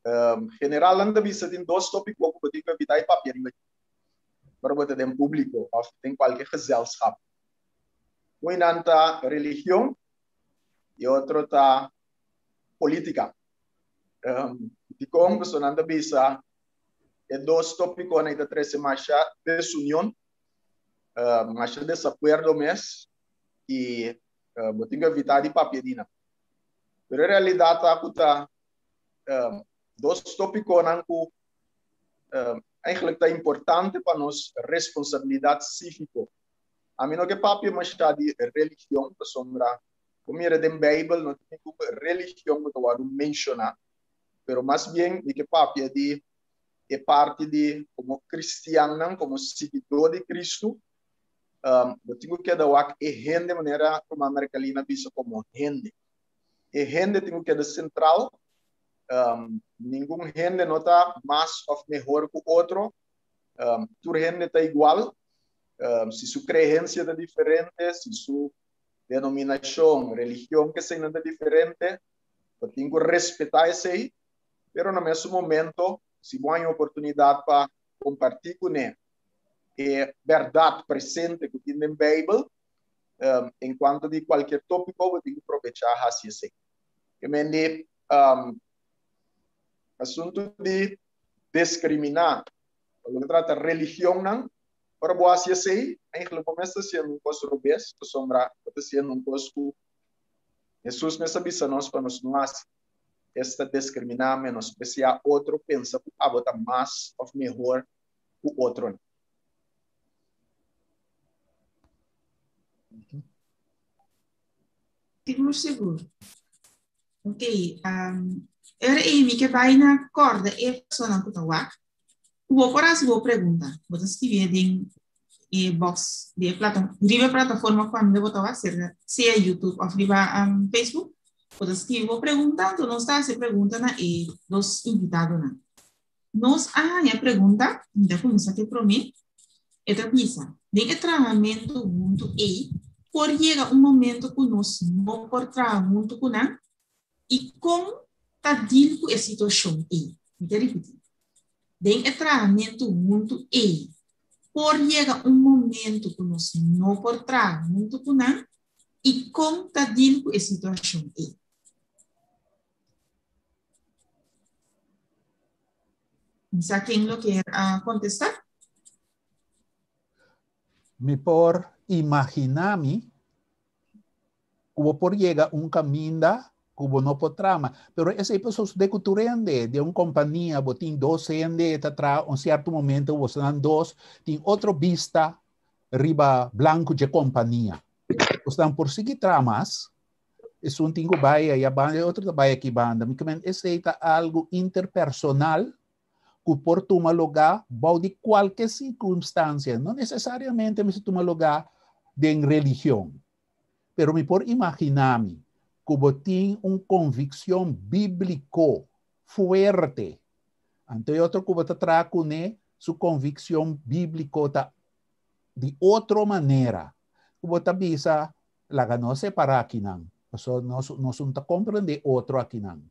um, general anda bisa tem dois tópicos que eu tenho que evitar e papia riba. Pero bote den público of den qualquer gezelschap. Um ta religião e outro ta polítika. Um, dikon pasobra nan ta bisa e dos tópikonan ta trese masha desunion, uh, masha desakuerdo mes i uh, bo tin ku evitá di papia di nan. Pero e realidat ta ku ta um, dos tópikonan ku um, eigenlijk ta importante pa nos responsabilidat síviko. Ami no ke papia masha di religion, pasobra Bo mira den Bijbel no tin ningun religion ku ta wòrdu menshoná, pero mas bien mi ke papia di E parti di komo kristiannan, komo siguidó di Kristu, bo tin ku keda wak e hende manera ruman Mercalina a bisa komo hende. E hende tin ku keda sentral. Ningun hende no ta mas òf mehor ku otro. Tur hende ta igual. Si su kreensia ta diferente, si su denominashon, religion, keseinan ta diferente, bo tin ku respetá esei. Pero na mesun momento, si bo haña oportunidat pa kompartí kuné e bèrdat presente ku tin den Beibel, en kuanto di kualkier tópiko, bo tin ku probechá hasi esei. Ke men di asuntu di diskriminá pa loke trata religionnan, ora bo hasi esei, eigenlijk bo mes ta hasiendo un kos robes, pasobra bo ta hasiendo un kos ku Hesus mes a bisa nos pa nos no hasi. Esta diskriminá, menospresiá otro, pensa ku abo ta mas òf mehor ku otronan. Sigur, sigur. Ok, um, era ei mi ke bai na korda e personan ku ta wak. Ku bo por hasi bo pregunta. Bo ta skribi den e box di e plata, riba e plataforma ku anda bo ta wak, sea, sea YouTube of riba um, Facebook. Bo ta skribi bo pregunta, anto nos ta hasi pregunta na e dos invitadonan. Nos a haña pregunta, mi ta kuminsá ku e promé. E ta bisa, Den e trahamentu huntu ei, por yega un momento ku nos no por traha huntu ku nan? I kon ta dil ku e situashon ei? Mi ta ripití, Den e trahamentu huntu ei, por yega un momento ku nos no por traha huntu ku nan? I kon ta dil ku e situashon ei? Sa ken lo kier a contesta? Mi por imagina mi ku bo por yega un kaminda ku bo no por trama. Pero esei por sosode ku tur hende. Den un kompania bo tin dos hende ta traha un sierto momento bosonan dos tin otro bista riba blanku dje kompania. Bosnan por sigui traha mas, Esun tin ku bai aya banda, e otro ta bai aki banda. Mi kemen esei ta algu interpersonal ku por tuma lugá bou di kualke sirkunstansia. No nesesariamente mester tuma lugá den religion. Pero mi por imaginá mi ku bo tin un konvikshon bíbliko fuerte. Anto e otro ku bo ta traha kuné, su konvikshon bíbliko ta di otro manera. Ku bo ta bisa, Laga nos separá akinan, pasobra nos nos un ta komprendé otro akinan.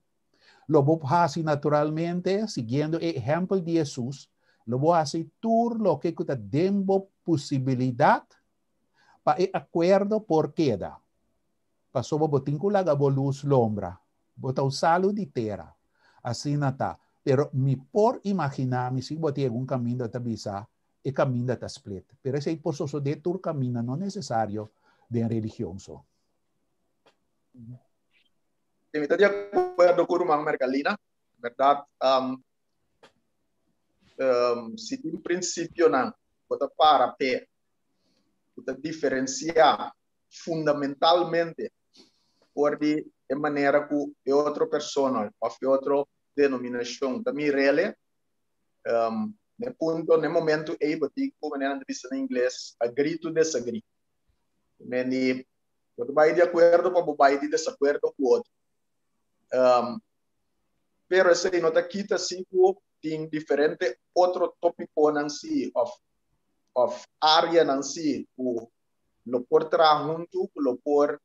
Lo bo hasi naturalmente, siguiendo e ehèmpel di Hesus, lo bo hasi tur loke ku ta den bo pusibilidat pa e akuerdo por keda. Pasobra bo tin ku laga bo lus lombra. Bo ta un salu di tera. Asina ta. Pero mi por imaginá mi si bo tin algun kaminda ta bisa, e kaminda ta split. Pero esei por sosodé tur kaminda, no nesesario den religion so. Mi ta di akuerdo ku ruman Mercalina. Bèrdat, si tin prinsipionan ku ta para p'e, ku ta diferensiá fundamentalmente for di e manera ku e otro persona òf e otro denominashon ta mir'el, Ne punto, ne momento ei bo tin ku manera nan ta bisa na ingles, agree to disagree. Meni, bo ta bai di akuerdo pa bo bai di desakuerdo ku otro. Um, pero esei no ta kita si ku tin diferente otro topikonan si of of areanan si ku lo por traha huntu, ku lo por,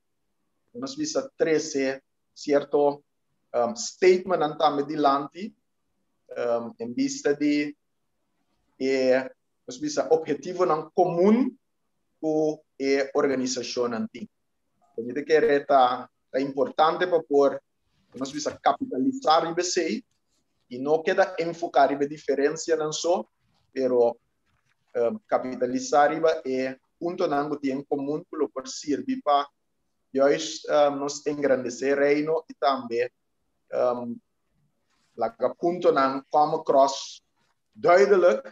nos bisa, trese sierto um, statementnan tambe dilanti um, en bista di e nos bisa objetivonan komun ku e organisashonnan tin. Mi ta kere ta ta importante pa por nos bisa kapitalisá riba esei i no keda enfoká riba e diferensianan so, pero um, kapitalisá riba e puntonan ku tin en komun ku lo por sirbi pa juist um, nos engrandesé reino i tambe um, laga puntonan come across duidelijk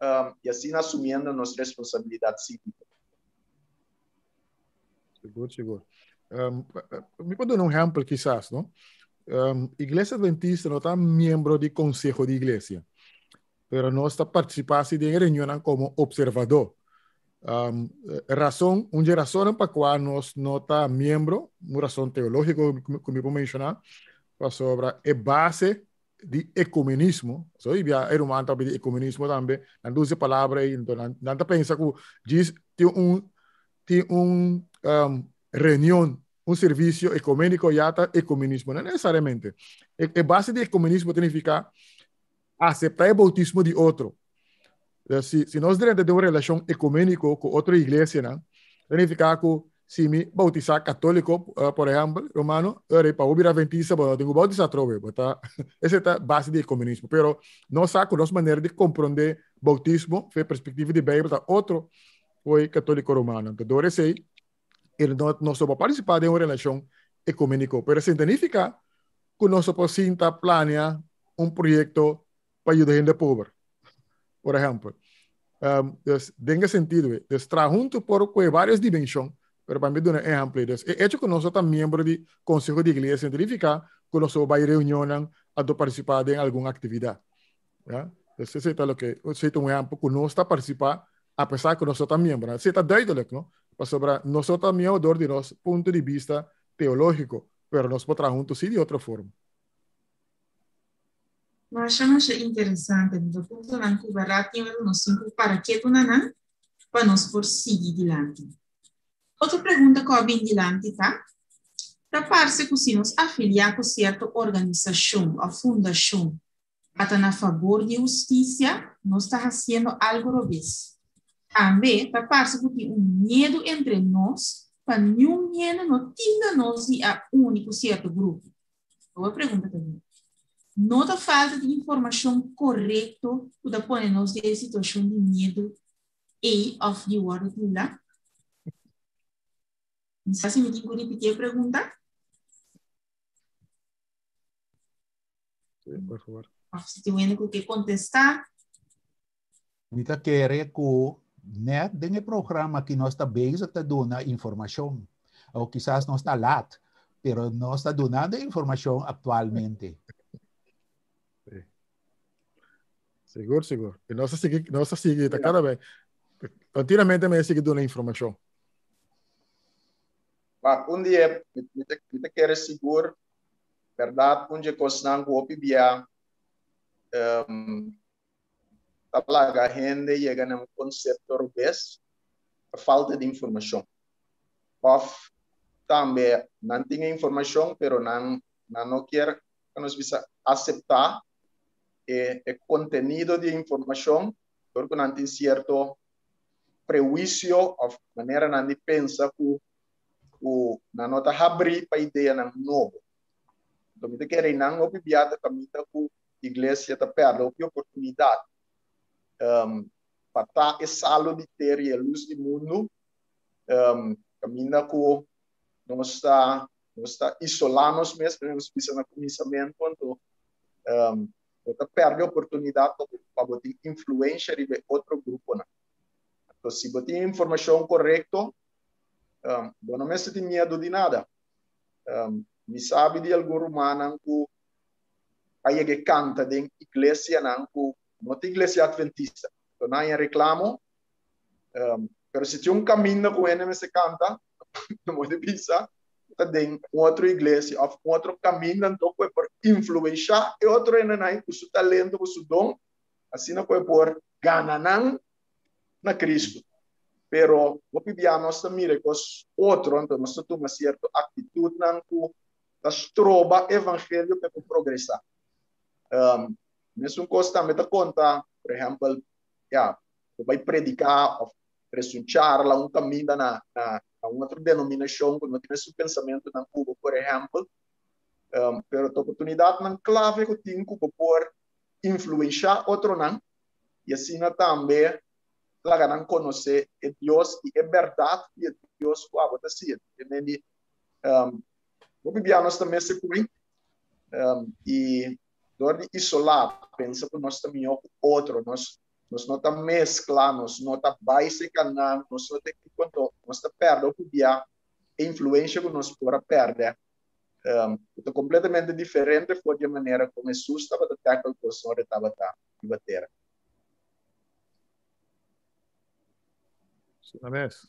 um, y asina asumiendo nos responsabilidad cívica. Sigur, sigur. Um, mi por duna un ehempel quizás, no? Um, Iglesia Adventista no ta miembro di Consejo di Iglesia. Pero nos ta partisipá si den reunionnan komo opservadó. Um, rason, un di rasonnan pa kua nos no ta miembro, un rason teológiko ku mi por menshoná, pasobra e base di ecumenismo, so i bia e ruman ta di ecumenismo tambe, nan ta usa e palabra ei, enton nan, nan ta pensa ku djis tin un tin un um, reunion, un servisio ecuménico ya ta ecumenismo. No necesariamente. E, e base di ecumenismo ta nifica acepta e bautismo di otro. Si, si nos drenta den un relacion ecuménico cu otro iglesianan, ta nifica cu si mi bautisa católico, uh, por ehempel, romano, ora pa bo bira adventista, bo no tin cu bautisa atrobe. Bo ta, ese ta base di ecumenismo. Pero nos sa cu nos manera di comprende bautismo, fe perspectiva di Bijbel, ta otro foi católico romano. Entonces, door esey, e no, nos no por participa den un relacion ecuménico. Pero esey no significa cu nos no por sinta planea un proyecto pa yuda hende pober, por ehempel. Um, dus, den e sentido, dus traha hunto por coge varios dimension, pero pa mi duna ehempel, dus e hecho cu nos no ta miembro di conseho di iglesia no significa cu nos no bay reunionnan anto participa den algun actividad. Ja? Dus esey ta loke, esey ta un ehempel cu nos ta participa a pesar cu nos no ta miembro. Esey ta duidelijk, no? Pasobra nos no ta miembro door di nos punto di bista teologico, pero nos por traha hunto si di otro forma. Masha masha interesante. Mi ta puntonan ku bèrdat tin ora nos tin ku para ketu na nan pa nos por sigui dilanti. Otro pregunta ku a bin dilanti ta, Ta parse ku si nos afiliá ku sierto organisashon òf fundashon pa ta na fabor di hustisia, nos ta hasiendo algu robes. Tambe ta parse ku tin un miedu entre nos pa niun hende no tilda nos di a uni ku sierto grupo. Bo pregunta ta bin. No ta falta di informashon korekto ku ta pone nos den e situashon di miedu ei òf di wòrdu tildá? Mi sa si mi tin ku ripití e pregunta. Sí, por favor. Òf si tin hende ku ke kontestá. Mi ta kere ku net den e programa aki nos ta bezig ta duna informashon. O kisas nos ta lat, pero nos ta dunando informashon aktualmente. Sí. Sigur, sigur. I nos ta sigui, nos ta sigui, ta kada bes. Kontinuamente mi a sigui duna informashon. Ma un dia mi ta, mi ta kere sigur, bèrdat, un dje kosnan ku hopi bia um, ta laga hende yega na un konsepto robes ta falta di informashon. Òf tambe nan tin e informashon pero nan nan no kier pa nos bisa aseptá e e kontenido di e informashon dor ku nan tin sierto prehuisio òf maneranan di pensa ku ku nan no ta habrí pa ideanan nobo. Enton mi ta kere nan hopi bia ta kaminda ku iglesia ta pèrdè hopi oportunidat um, pa ta e salo di tera i e lus di mundu, um, kaminda ku nos ta nos ta isolá nos mes, manera nos bisa na kuminsamentu, anto um, bo ta pèrdè oportunidat pa pa bo tin influensha riba e otro gruponan. Anto si bo tin informashon korekto, um, bo no mester tin miedu di nada. Um, mi sabi di algun rumannan ku a yega e kanta den iglesianan ku no ta iglesia adventista. So nan haña reklamo, um, pero si tin un kaminda ku hende mester kanta, no por bisa, ta den un otro iglesia of un otro kaminda anto ku e por influenshá e otro hendenan ku su talento, ku su don, asina ku e por gana nan na Cristo. Pero hopi bia nos ta mira e kos otro, anto nos ta tuma sierto aktitutnan ku ta stroba evangelio pa e por progresá. Um, mesun kos tambe ta konta, por ehèmpel, ya, bo bai prediká òf trese un charla, un kaminda na, na, na un otro denominashon ku no tin mesun pensamentunan ku bo, por ehèmpel. Um, pero ta oportunidatnan klave ku tin ku bo por influenshá otronan i asina tambe laga nan konosé e Dios i e bèrdat di e Dios ku abo ta sirbi. Te men di, um, Hopi bia nos ta mester kui um, i dor di isolá, pensa ku nos ta mihó ku otro, nos, nos no ta meskla, nos no ta bai serka nan, nos no ta enkuanto, nos ta pèrdè hopi bia e influensha ku nos por a pèrdè, um, ku ta kompletamente diferente for di e manera kon Hesus tabata tackle kos ora e tabata riba tera. Asina mes.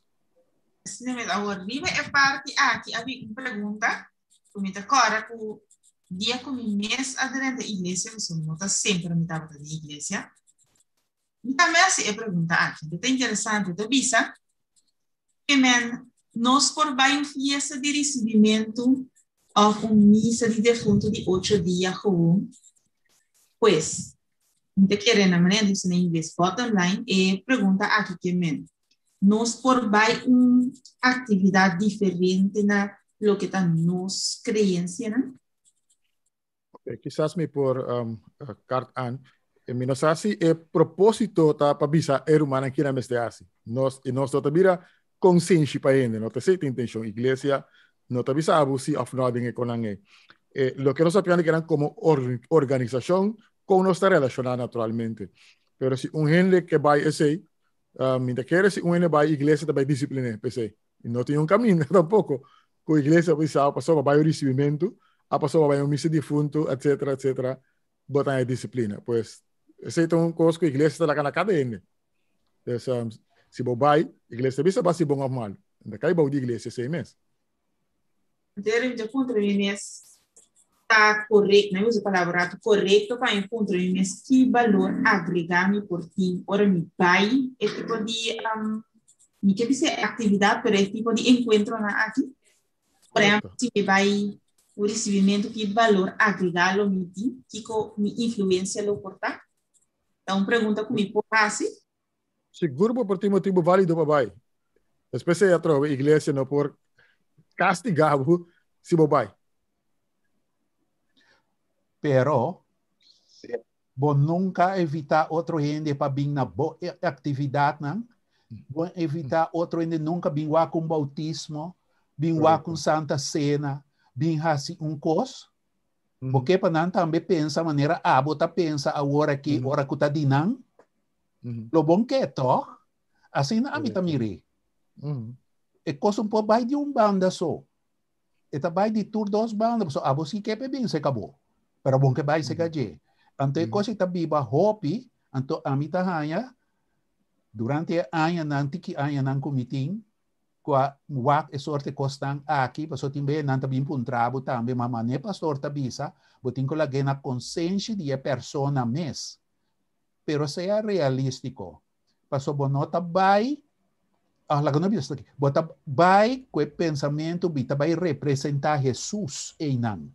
Asina mes. Awor, riba e parti aki a bin un pregunta ku mi ta kòrda ku dia ku mi mes a drenta iglesia, pasobra no ta semper mi tabata den iglesia, mi tambe a hasi e pregunta aki. Ta interesante, ta bisa ke men nos por bai un fiesta di risibimentu òf un misa di defuntu di ocho dia gewoon? Pues, Mi ta kere na manera di bisa na ingles, bottom line, e pregunta aki ke men, nos por bai un aktividat diferente na loke ta nos kreensianan? Ok, kisas mi por um, kart aan. E mi no sa si e propósito ta pa bisa e rumannan kina mester hasi. Nos, e nos no ta bira konsenshi pa hende, no ta esei ta intenshon. Iglesia no ta bisa abo si of no den e konan ei. E loke nos ta piandi kinan komo or, organisashon kon nos ta relashoná naturalmente. Pero si un hende ke bai esei, mi ta kere si un hende bai iglesia ta bai disiplin'é p'esei. I no tin un kaminda tampoko ku iglesia bisa pasobra bai un risibimentu, a pasobra bai un misa difuntu, etcetera, etcetera, bo ta haña disiplina. Pues esei ta un kos ku iglesia ta laga na kada hende. Dus um, si bo bai, iglesia ta bisa ba si bon òf malu. Ta kai bou di iglesia esei mes. Anterior mi ta puntra mi mes ta correcto, no usa palabra rato, correcto pa mi puntra mi mes ki balor agrega mi por tin ora mi bai e tipo di, um, mi ke bisa actividad, pero e tipo di encuentronan aki. Por ejemplo, si mi bai un recibimiento, ki balor agrega lo mi tin, kiko mi influencia lo por ta? Ta un pregunta ku mi por hasi. Sigur bo por tin motibu válido pa bai. Despues ei atrobe iglesia no por kastigá bo si bo bai. Pero bo nunka evitá otro hende pa bin na bo aktividatnan. Bo evitá otro hende nunka bin wak un boutismo, bin wak un santa sena, bin hasi un kos. Bo ke pa nan tambe pensa manera abo ta pensa awor aki ora ku ta di nan? Lo bon ke, tòg? Asina ami ta mir'é. E kos un por bai di un banda so. E ta bai di tur dos banda, pasobra abo si ke pa e bin seka bo, pero bon ke bai seka dje. Anto e kos ei ta biba hopi, anto ami ta haña durante e añanan, tiki añanan ku mi tin, ku a wak e sorte kosnan aki, pasobra tin bes nan ta bin puntra bo tambe, ma manera e pastor ta bisa, bo tin ku lag'é na konsenshi di e persona mes. Pero sea realístiko, pasobra bo no ta bai, ah, laga no bisa esaki, bo ta bai ku e pensamentu mi ta bai representá Hesus einan.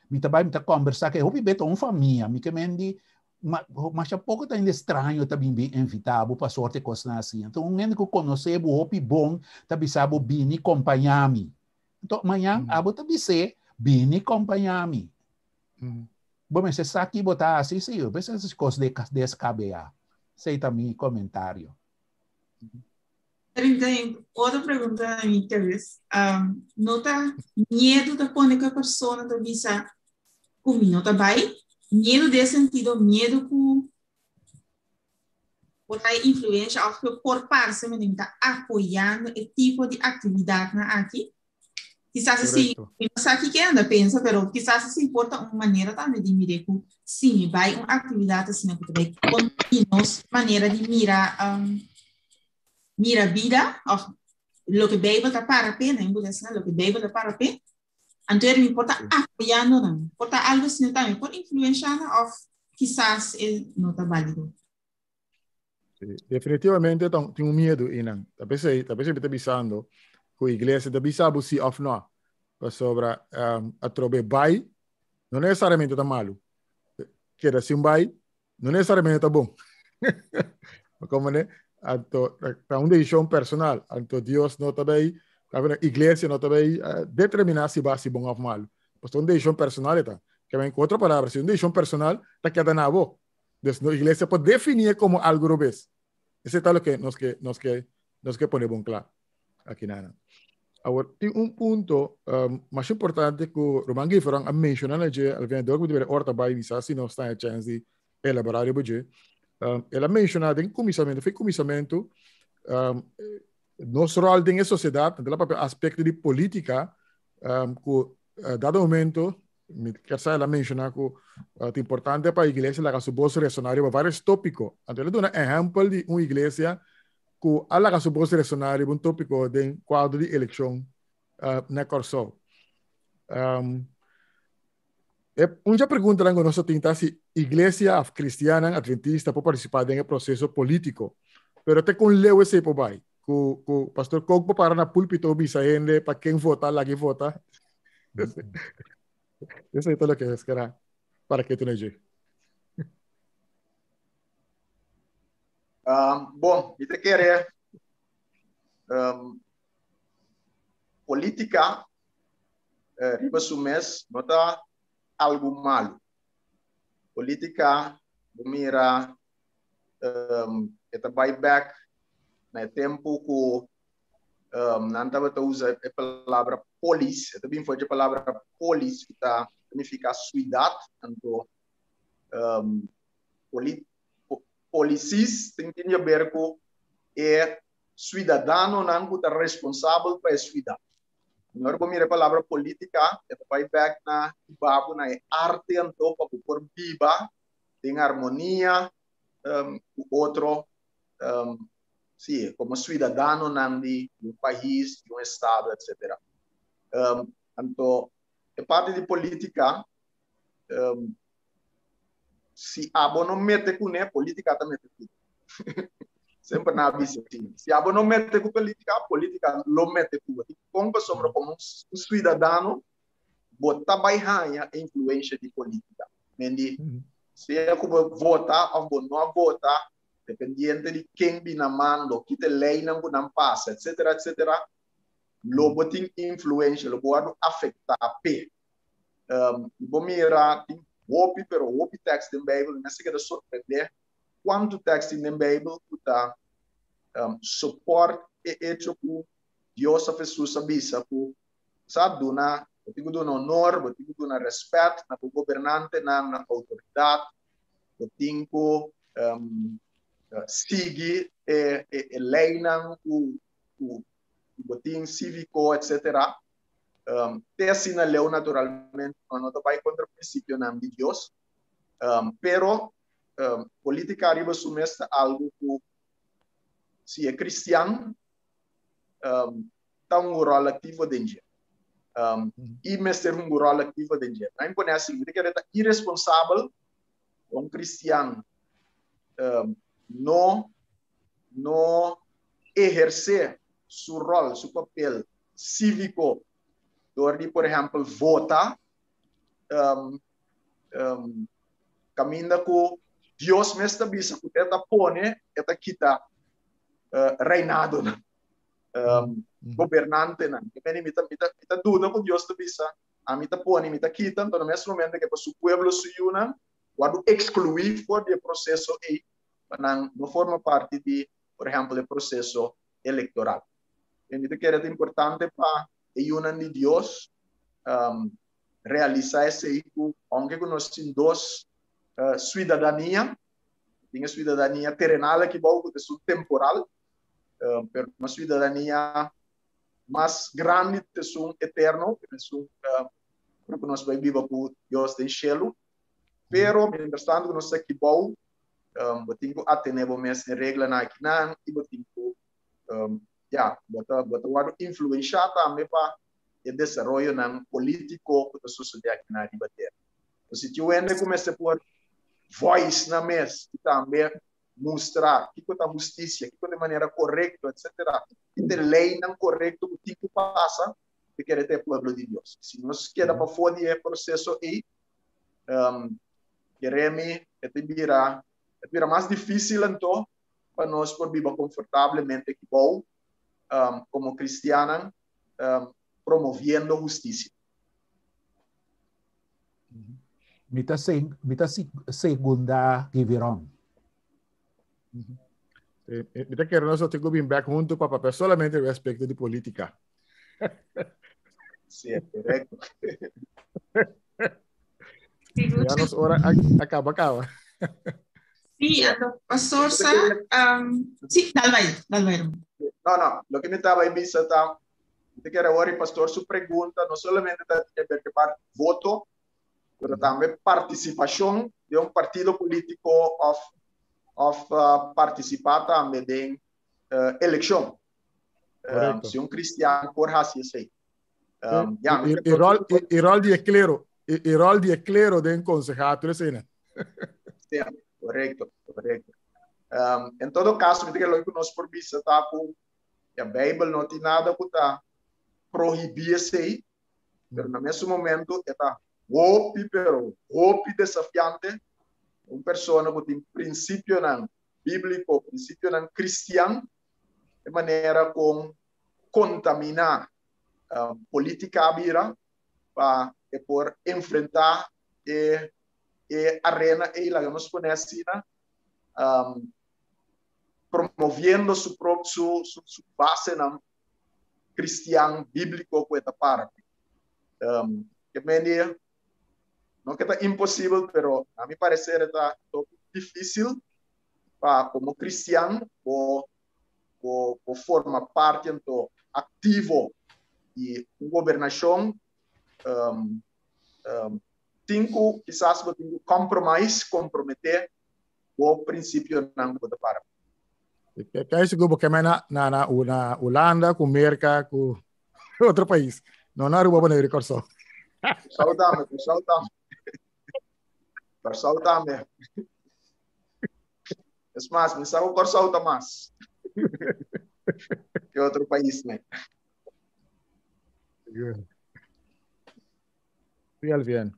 Mi ta bai, mi ta kòmbersá ku e hopi bes ta un famia, mi ke men di Ma, masha poko ta hende straño ta bin bin invitá bo pa sorte kosnan asina. Enton un hende ku konosé bo hopi bon ta bisa bo bini kompañá mi. Enton mañan abo ta bis'é bini kompañá mi. Bo mester sa ki bo ta hasi si, bo mester hasi kos deskabeyá. Esei ta mi komentario. Rintain, otro pregunta na mi cabes. Um, no ta miedo ta pone ku e persona ta bisa ku mi no ta bai? Miedo den sentido miedo ku por ta influencia of ku por parse mi ta apoyando e tipo di actividadnan aki? Quizás así, mi no sa kiko anda pensa, pero quizás así por ta un manera tambe di mira ku si mi bai un actividad asina ku ta bai kontra di nos manera di mira um, mira bida of loke Bijbel ta para p'e, nan por asina, loke Bijbel ta para p'e, anto mi por ta apoyando nan. Por ta algo asina tambe por influencia nan of quizás e no ta válido. Sí, definitivamente tin un miedo einan. Ta p'esei, ta p'esei mi ta bisando ku iglesia ta bisa bo si òf no. Pasobra um, atrobe bai no necesariamente ta malu. Keda sin bai no necesariamente ta bon. Como ne? Anto, ta un decisión personal. Anto Dios no ta bay, iglesia no ta bay uh, determinar si ba si bon of malu. Pasobra un decisión personal eta. Que en otro palabra, si un decisión personal, ta queda na bo. Dus no iglesia por definí como algo robes. Ese ta loke nos ke, nos ke, nos ke pone bon kla aki nana. Awor, tin un punto um, mas importante ku Roman Giferon a menciona na dje, al final dor ku orta bai misa si nos ta chance di elaborar riba dje. Um, el a menciona den kuminsamentu, foi kuminsamentu, um, nos rol den e sociedad, den la papia aspecto di politica, um, ku uh, dado momento Mi kier sa el a menciona cu uh, ta importante pa iglesia laga su voz resonar riba varios tópico. Anto el a duna ehempel di un iglesia ku a laga su bos resoná riba un tópiko den kuadro di elekshon na Kòrsou. Um, e, un dje preguntanan ku nos tin ta si iglesia of kristiannan adventista por partisipá den e proseso polítiko. Pero te kon leu esei por bai? Ku, ku Pastor Kook por para na púlpito bisa hende pa ken vota, lagi vota. Esei ta loke es kera para ke tune dje. Bon, mi ta kere um, política eh, riba su mes no ta algo malo. Política, bo mira, um, e ta bai back na e tempo ku um, nan tabata usa e palabra polis, e ta bin for di e palabra polis, ku ta significa ciudad, anto um, poli, policies tin tin haber ku e suidadanonan ku ta responsabel pa e suidat. Ora bo mira e palabra politica, e ta bai bek na hiba bo na e arte anto pa bo por biba den armonia um, ku otro, um, sí, como suidadanonan di un pais, di un estado, etc. Um, anto, e parte di politica, um, si abo no mete kuné, polítika ta mete ku. Semper na bisa asina. Si abo no mete ku polítika, polítika lo mete ku bo. Dikon? Pasobra komo un suidadano, bo ta bai haña e influensha di polítika. Mendi, sea ku bo vota òf bo no a vota, dependiente di ken bin na mando, ki ta e leinan ku nan pasa, etsetera, etsetera, lo bo tin influensha, lo bo wòrdu afektá p'e. Um, bo mira, tin hopi, pero hopi tekst den Bijbel, mi a keda sorprendé kuantu tekst tin den Bijbel ku ta um, support e hecho ku Dios of Jesus a bisa ku sa duna, bo tin ku duna honor, bo tin ku duna respet na bo gobernantenan, na outoridat, bo tin ku um, sigui e, e, e leinan ku, ku, ku bo tin cíviko, etc. Um, te asina leu naturalmente no, no ta bai contra principionan di Dios, um, pero um, politica riba su mes ta algo ku si e cristian um, ta un rol activo den dje. Um, i mester un rol activo den dje. Na impone así, mi ta kere ta irresponsabel un cristian um, no no eherce su rol, su papel cívico door di, por ehempel, vota, um, um, caminda cu Dios mes ta bisa cu e ta pone, e ta kita uh, reinadonan, um, gobernantenan. Ke meni mi ta, mi ta, mi ta duda cu Dios ta bisa, a mi ta pone, mi ta kita, entonces na mes momento ke pa su pueblo, su yunan, wordo excluí for di e proceso ei, pa nan no forma parti di, por ehempel, e proceso electoral. E mi ta kere ta importante pa e yunan di Dios um, realisa esei ku, aunke ku nos tin dos uh, ciudadania, tin e ciudadania terrenal aki bou ku ta esun temporal, uh, pero nos ciudadania mas grandi ta esun eterno, esun uh, ku nos bai biba ku Dios den shelu. Pero, mientras tanto ku nos ta aki bou, um, bo tin ku atene bo mes e reglanan akinan i bo tin ku um, ya, bo ta, bo ta wòrdu influenshá tambe pa e desaroyonan polítiko ku ta sosodé akinan riba tera. Entonces, si tin un hende ku mester por voice nan mes i tambe mustra kiko ta hustisia, kiko ta e manera korekto, etsetera, ki ta e leinan korekto ku tin ku pasa, ta kere ta e pueblo di Dios. Si nos keda pafó di e proseso ei, um, keremi e ta bira, e ta bira mas difísil anto pa nos por biba konfortablemente aki bou um, komo kristiannan um, promoviendo hustisia. Mi ta, seg mi ta segunda Giviron. Eh, eh, mi ta kere nos tin ku bin back huntu pa papia solamente respecto di politica. Sí, correcto. Ya nos ora acaba, acaba. Sí, anto pastor sa, um, sí, dal bai, dal bai. No, no, lo que me estaba bisa ta, te quiero ahora pastor su pregunta no solamente ta que ver que par voto, pero también participación de un partido político of of uh, participar también den elekshon. Si un kristian por hasi esei. Ya, e, e, rol, e, e rol di e klero, e, e rol di e klero den konsehá tur esei. Sí, korekto, korekto. En todo kaso, mi ta kere loke ku nos por bisa ta ku e Beibel no tin nada ku ta prohibí esei, pero na mesun momento e ta hopi, pero hopi desafiante un persona ku tin prinsipionan bíbliko, prinsipionan kristian, e manera kon kontaminá polítika a bira pa e por enfrentá e e arena ei, laga nos pone asina, promoviendo su prop su su su basenan cristian bíblico ku e ta para. Ke mende no ke ta imposibel, pero na mi parecer e ta toki difícil pa komo cristian bo bo bo forma parti anto aktivo di un gobernashon tin ku kisas bo tin ku compromise, komprometé bo prinsipionan ku bo ta para. Kei sigur bo keme na na na na Hulanda ku Merka ku otro pais. No na Aruba Boneiru Kòrsou. Kòrsou tambe, Kòrsou tambe. Kòrsou tambe. Es mas, mi sa ku Kòrsou ta mas ke otro paisnan. Sí, Alfian.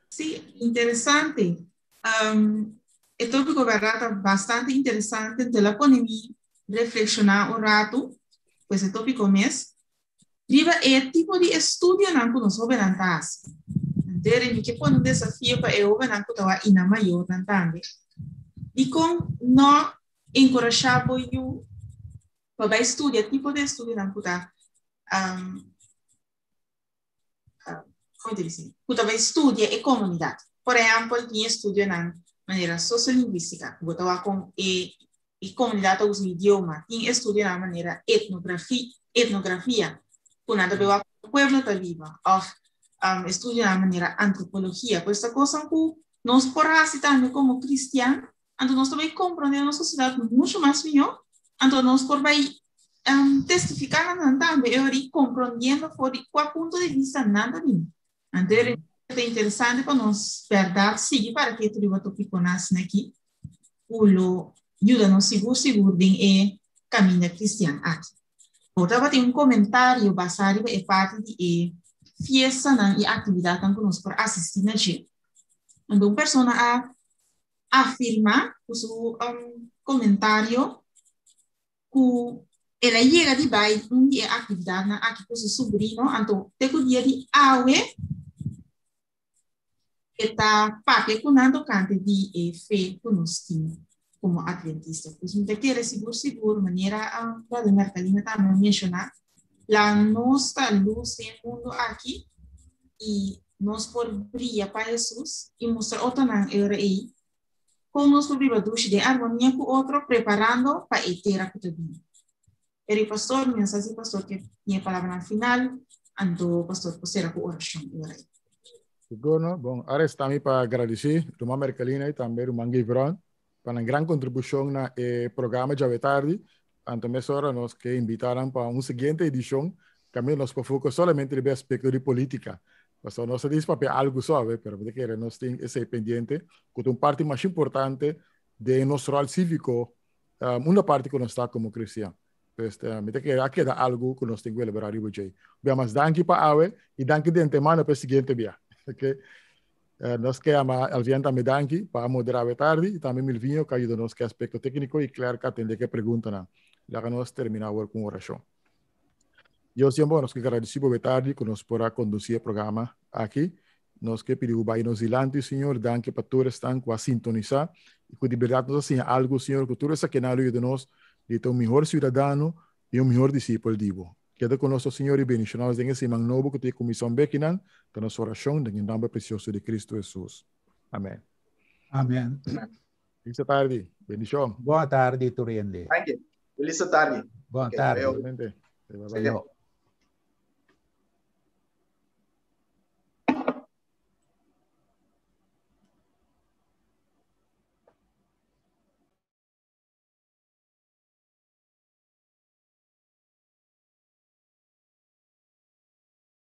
Sí, interesante. Um, e tópico verdad ta bastante interesante. Te la pone mi reflexionar un rato, pues e tópico mes. Riba e tipo di estudionan ku nos hóbennan ta hasi. Anto mi ke pone un desafio pa e hóbennan ku ta wak i nan mayornan tambe. Dikon no enkurashá bo yu pa bai studia tipo di estudionan ku ta um, como te dice, ku ta bai studia e komunidat. Por ehèmpel, tin estudionan manera sosiolingwístika, ku bo ta wak kon e e komunidat ta usa idioma. Tin estudionan manera etnografi, etnografia, ku nan ta bai wak kon pueblo ta biba. Òf um, estudionan manera antropologia. Pues ta kosnan ku nos por hasi tambe komo kristian, anto nos ta bai komprondé nos sosiedat mucho mas mihó, anto nos por bai um, testifiká na nan tambe, e ora komprondiendo for di kua punto di vista nan ta bini. Anto e ta interesante pa nos bèrdat sigui para ke riba topikonan asina aki, ku lo yuda nos sigur sigur den e kaminda kristian aki. Bo tabatin un komentario basá riba e parti di e fiestanan i aktividatnan ku nos por asistí na dje. Anto un persona a afirmá ku su komentario ku el a yega di bai un di e aktividatnan aki ku su subrino, anto te ku dia di awe e ta papia ku nan tokante di e fe ku nos tin komo adventista. Pues mi ta kere sigur sigur manera Brother Mercalina tambe a menshoná, la nos ta lus den e mundu aki i nos por bria pa Hesus i mustra otronan e ora ei kon nos por biba dushi den armonia ku otro preparando pa e tera ku ta bini. Pero e pastor, mi no sa si pastor ke tin e palabranan final, anto pastor por sera ku orashon e ora ei. Sigur no. Bon, ahora está mi pa agradeci ruman Merkelina y tambe ruman Gibron pa nan gran contribucion na e programa djawe tardi. Anto mesora nos ke invitaran pa un siguiente edicion kaminda nos por focus solamente riba e aspecto di politica. Pasobra nos ta dici papia algu so, pero mi ta kere nos tin esei pendiente ku ta un parti mas importante den nos rol civico, um, una parti ku nos ta komo cristian. Pues mi ta kere a keda algu ku nos tin ku elaborá riba djei. Bia mas danki pa awe i danki di antemano pa e siguiente bia. Okay. Nos ke ama Alvian tambe danki pa a moderá awe tardi i tambe Milvinho ku a yuda nos ku e aspekto tékniko i Claire ku a atendé ku e preguntanan. Laga nos terminá awor ku un orashon. Dios di amor, nos ke gradisí bo awe tardi ku nos por a kondusí e programa aki. Nos ke pidi bo bai nos dilanti, Señor. Danki pa tur esnan ku a sintonisá i ku di bèrdat nos a siña algu, Señor, ku tur esakinan lo yuda nos di ta un mihor siudadano i un mihor disipel di bo. Keda ku nos, o Señor, i bendishoná nos den e siman nobo ku ta e kuminsá un bekinan. Ta nos orashon den e nòmber presioso di Kristu Hesus. Amèn. Amèn. Felisa tardi. Bendishon. Bon tardi tur hende. Thank you. Felisa tardi. Bon tardi. Igualmente.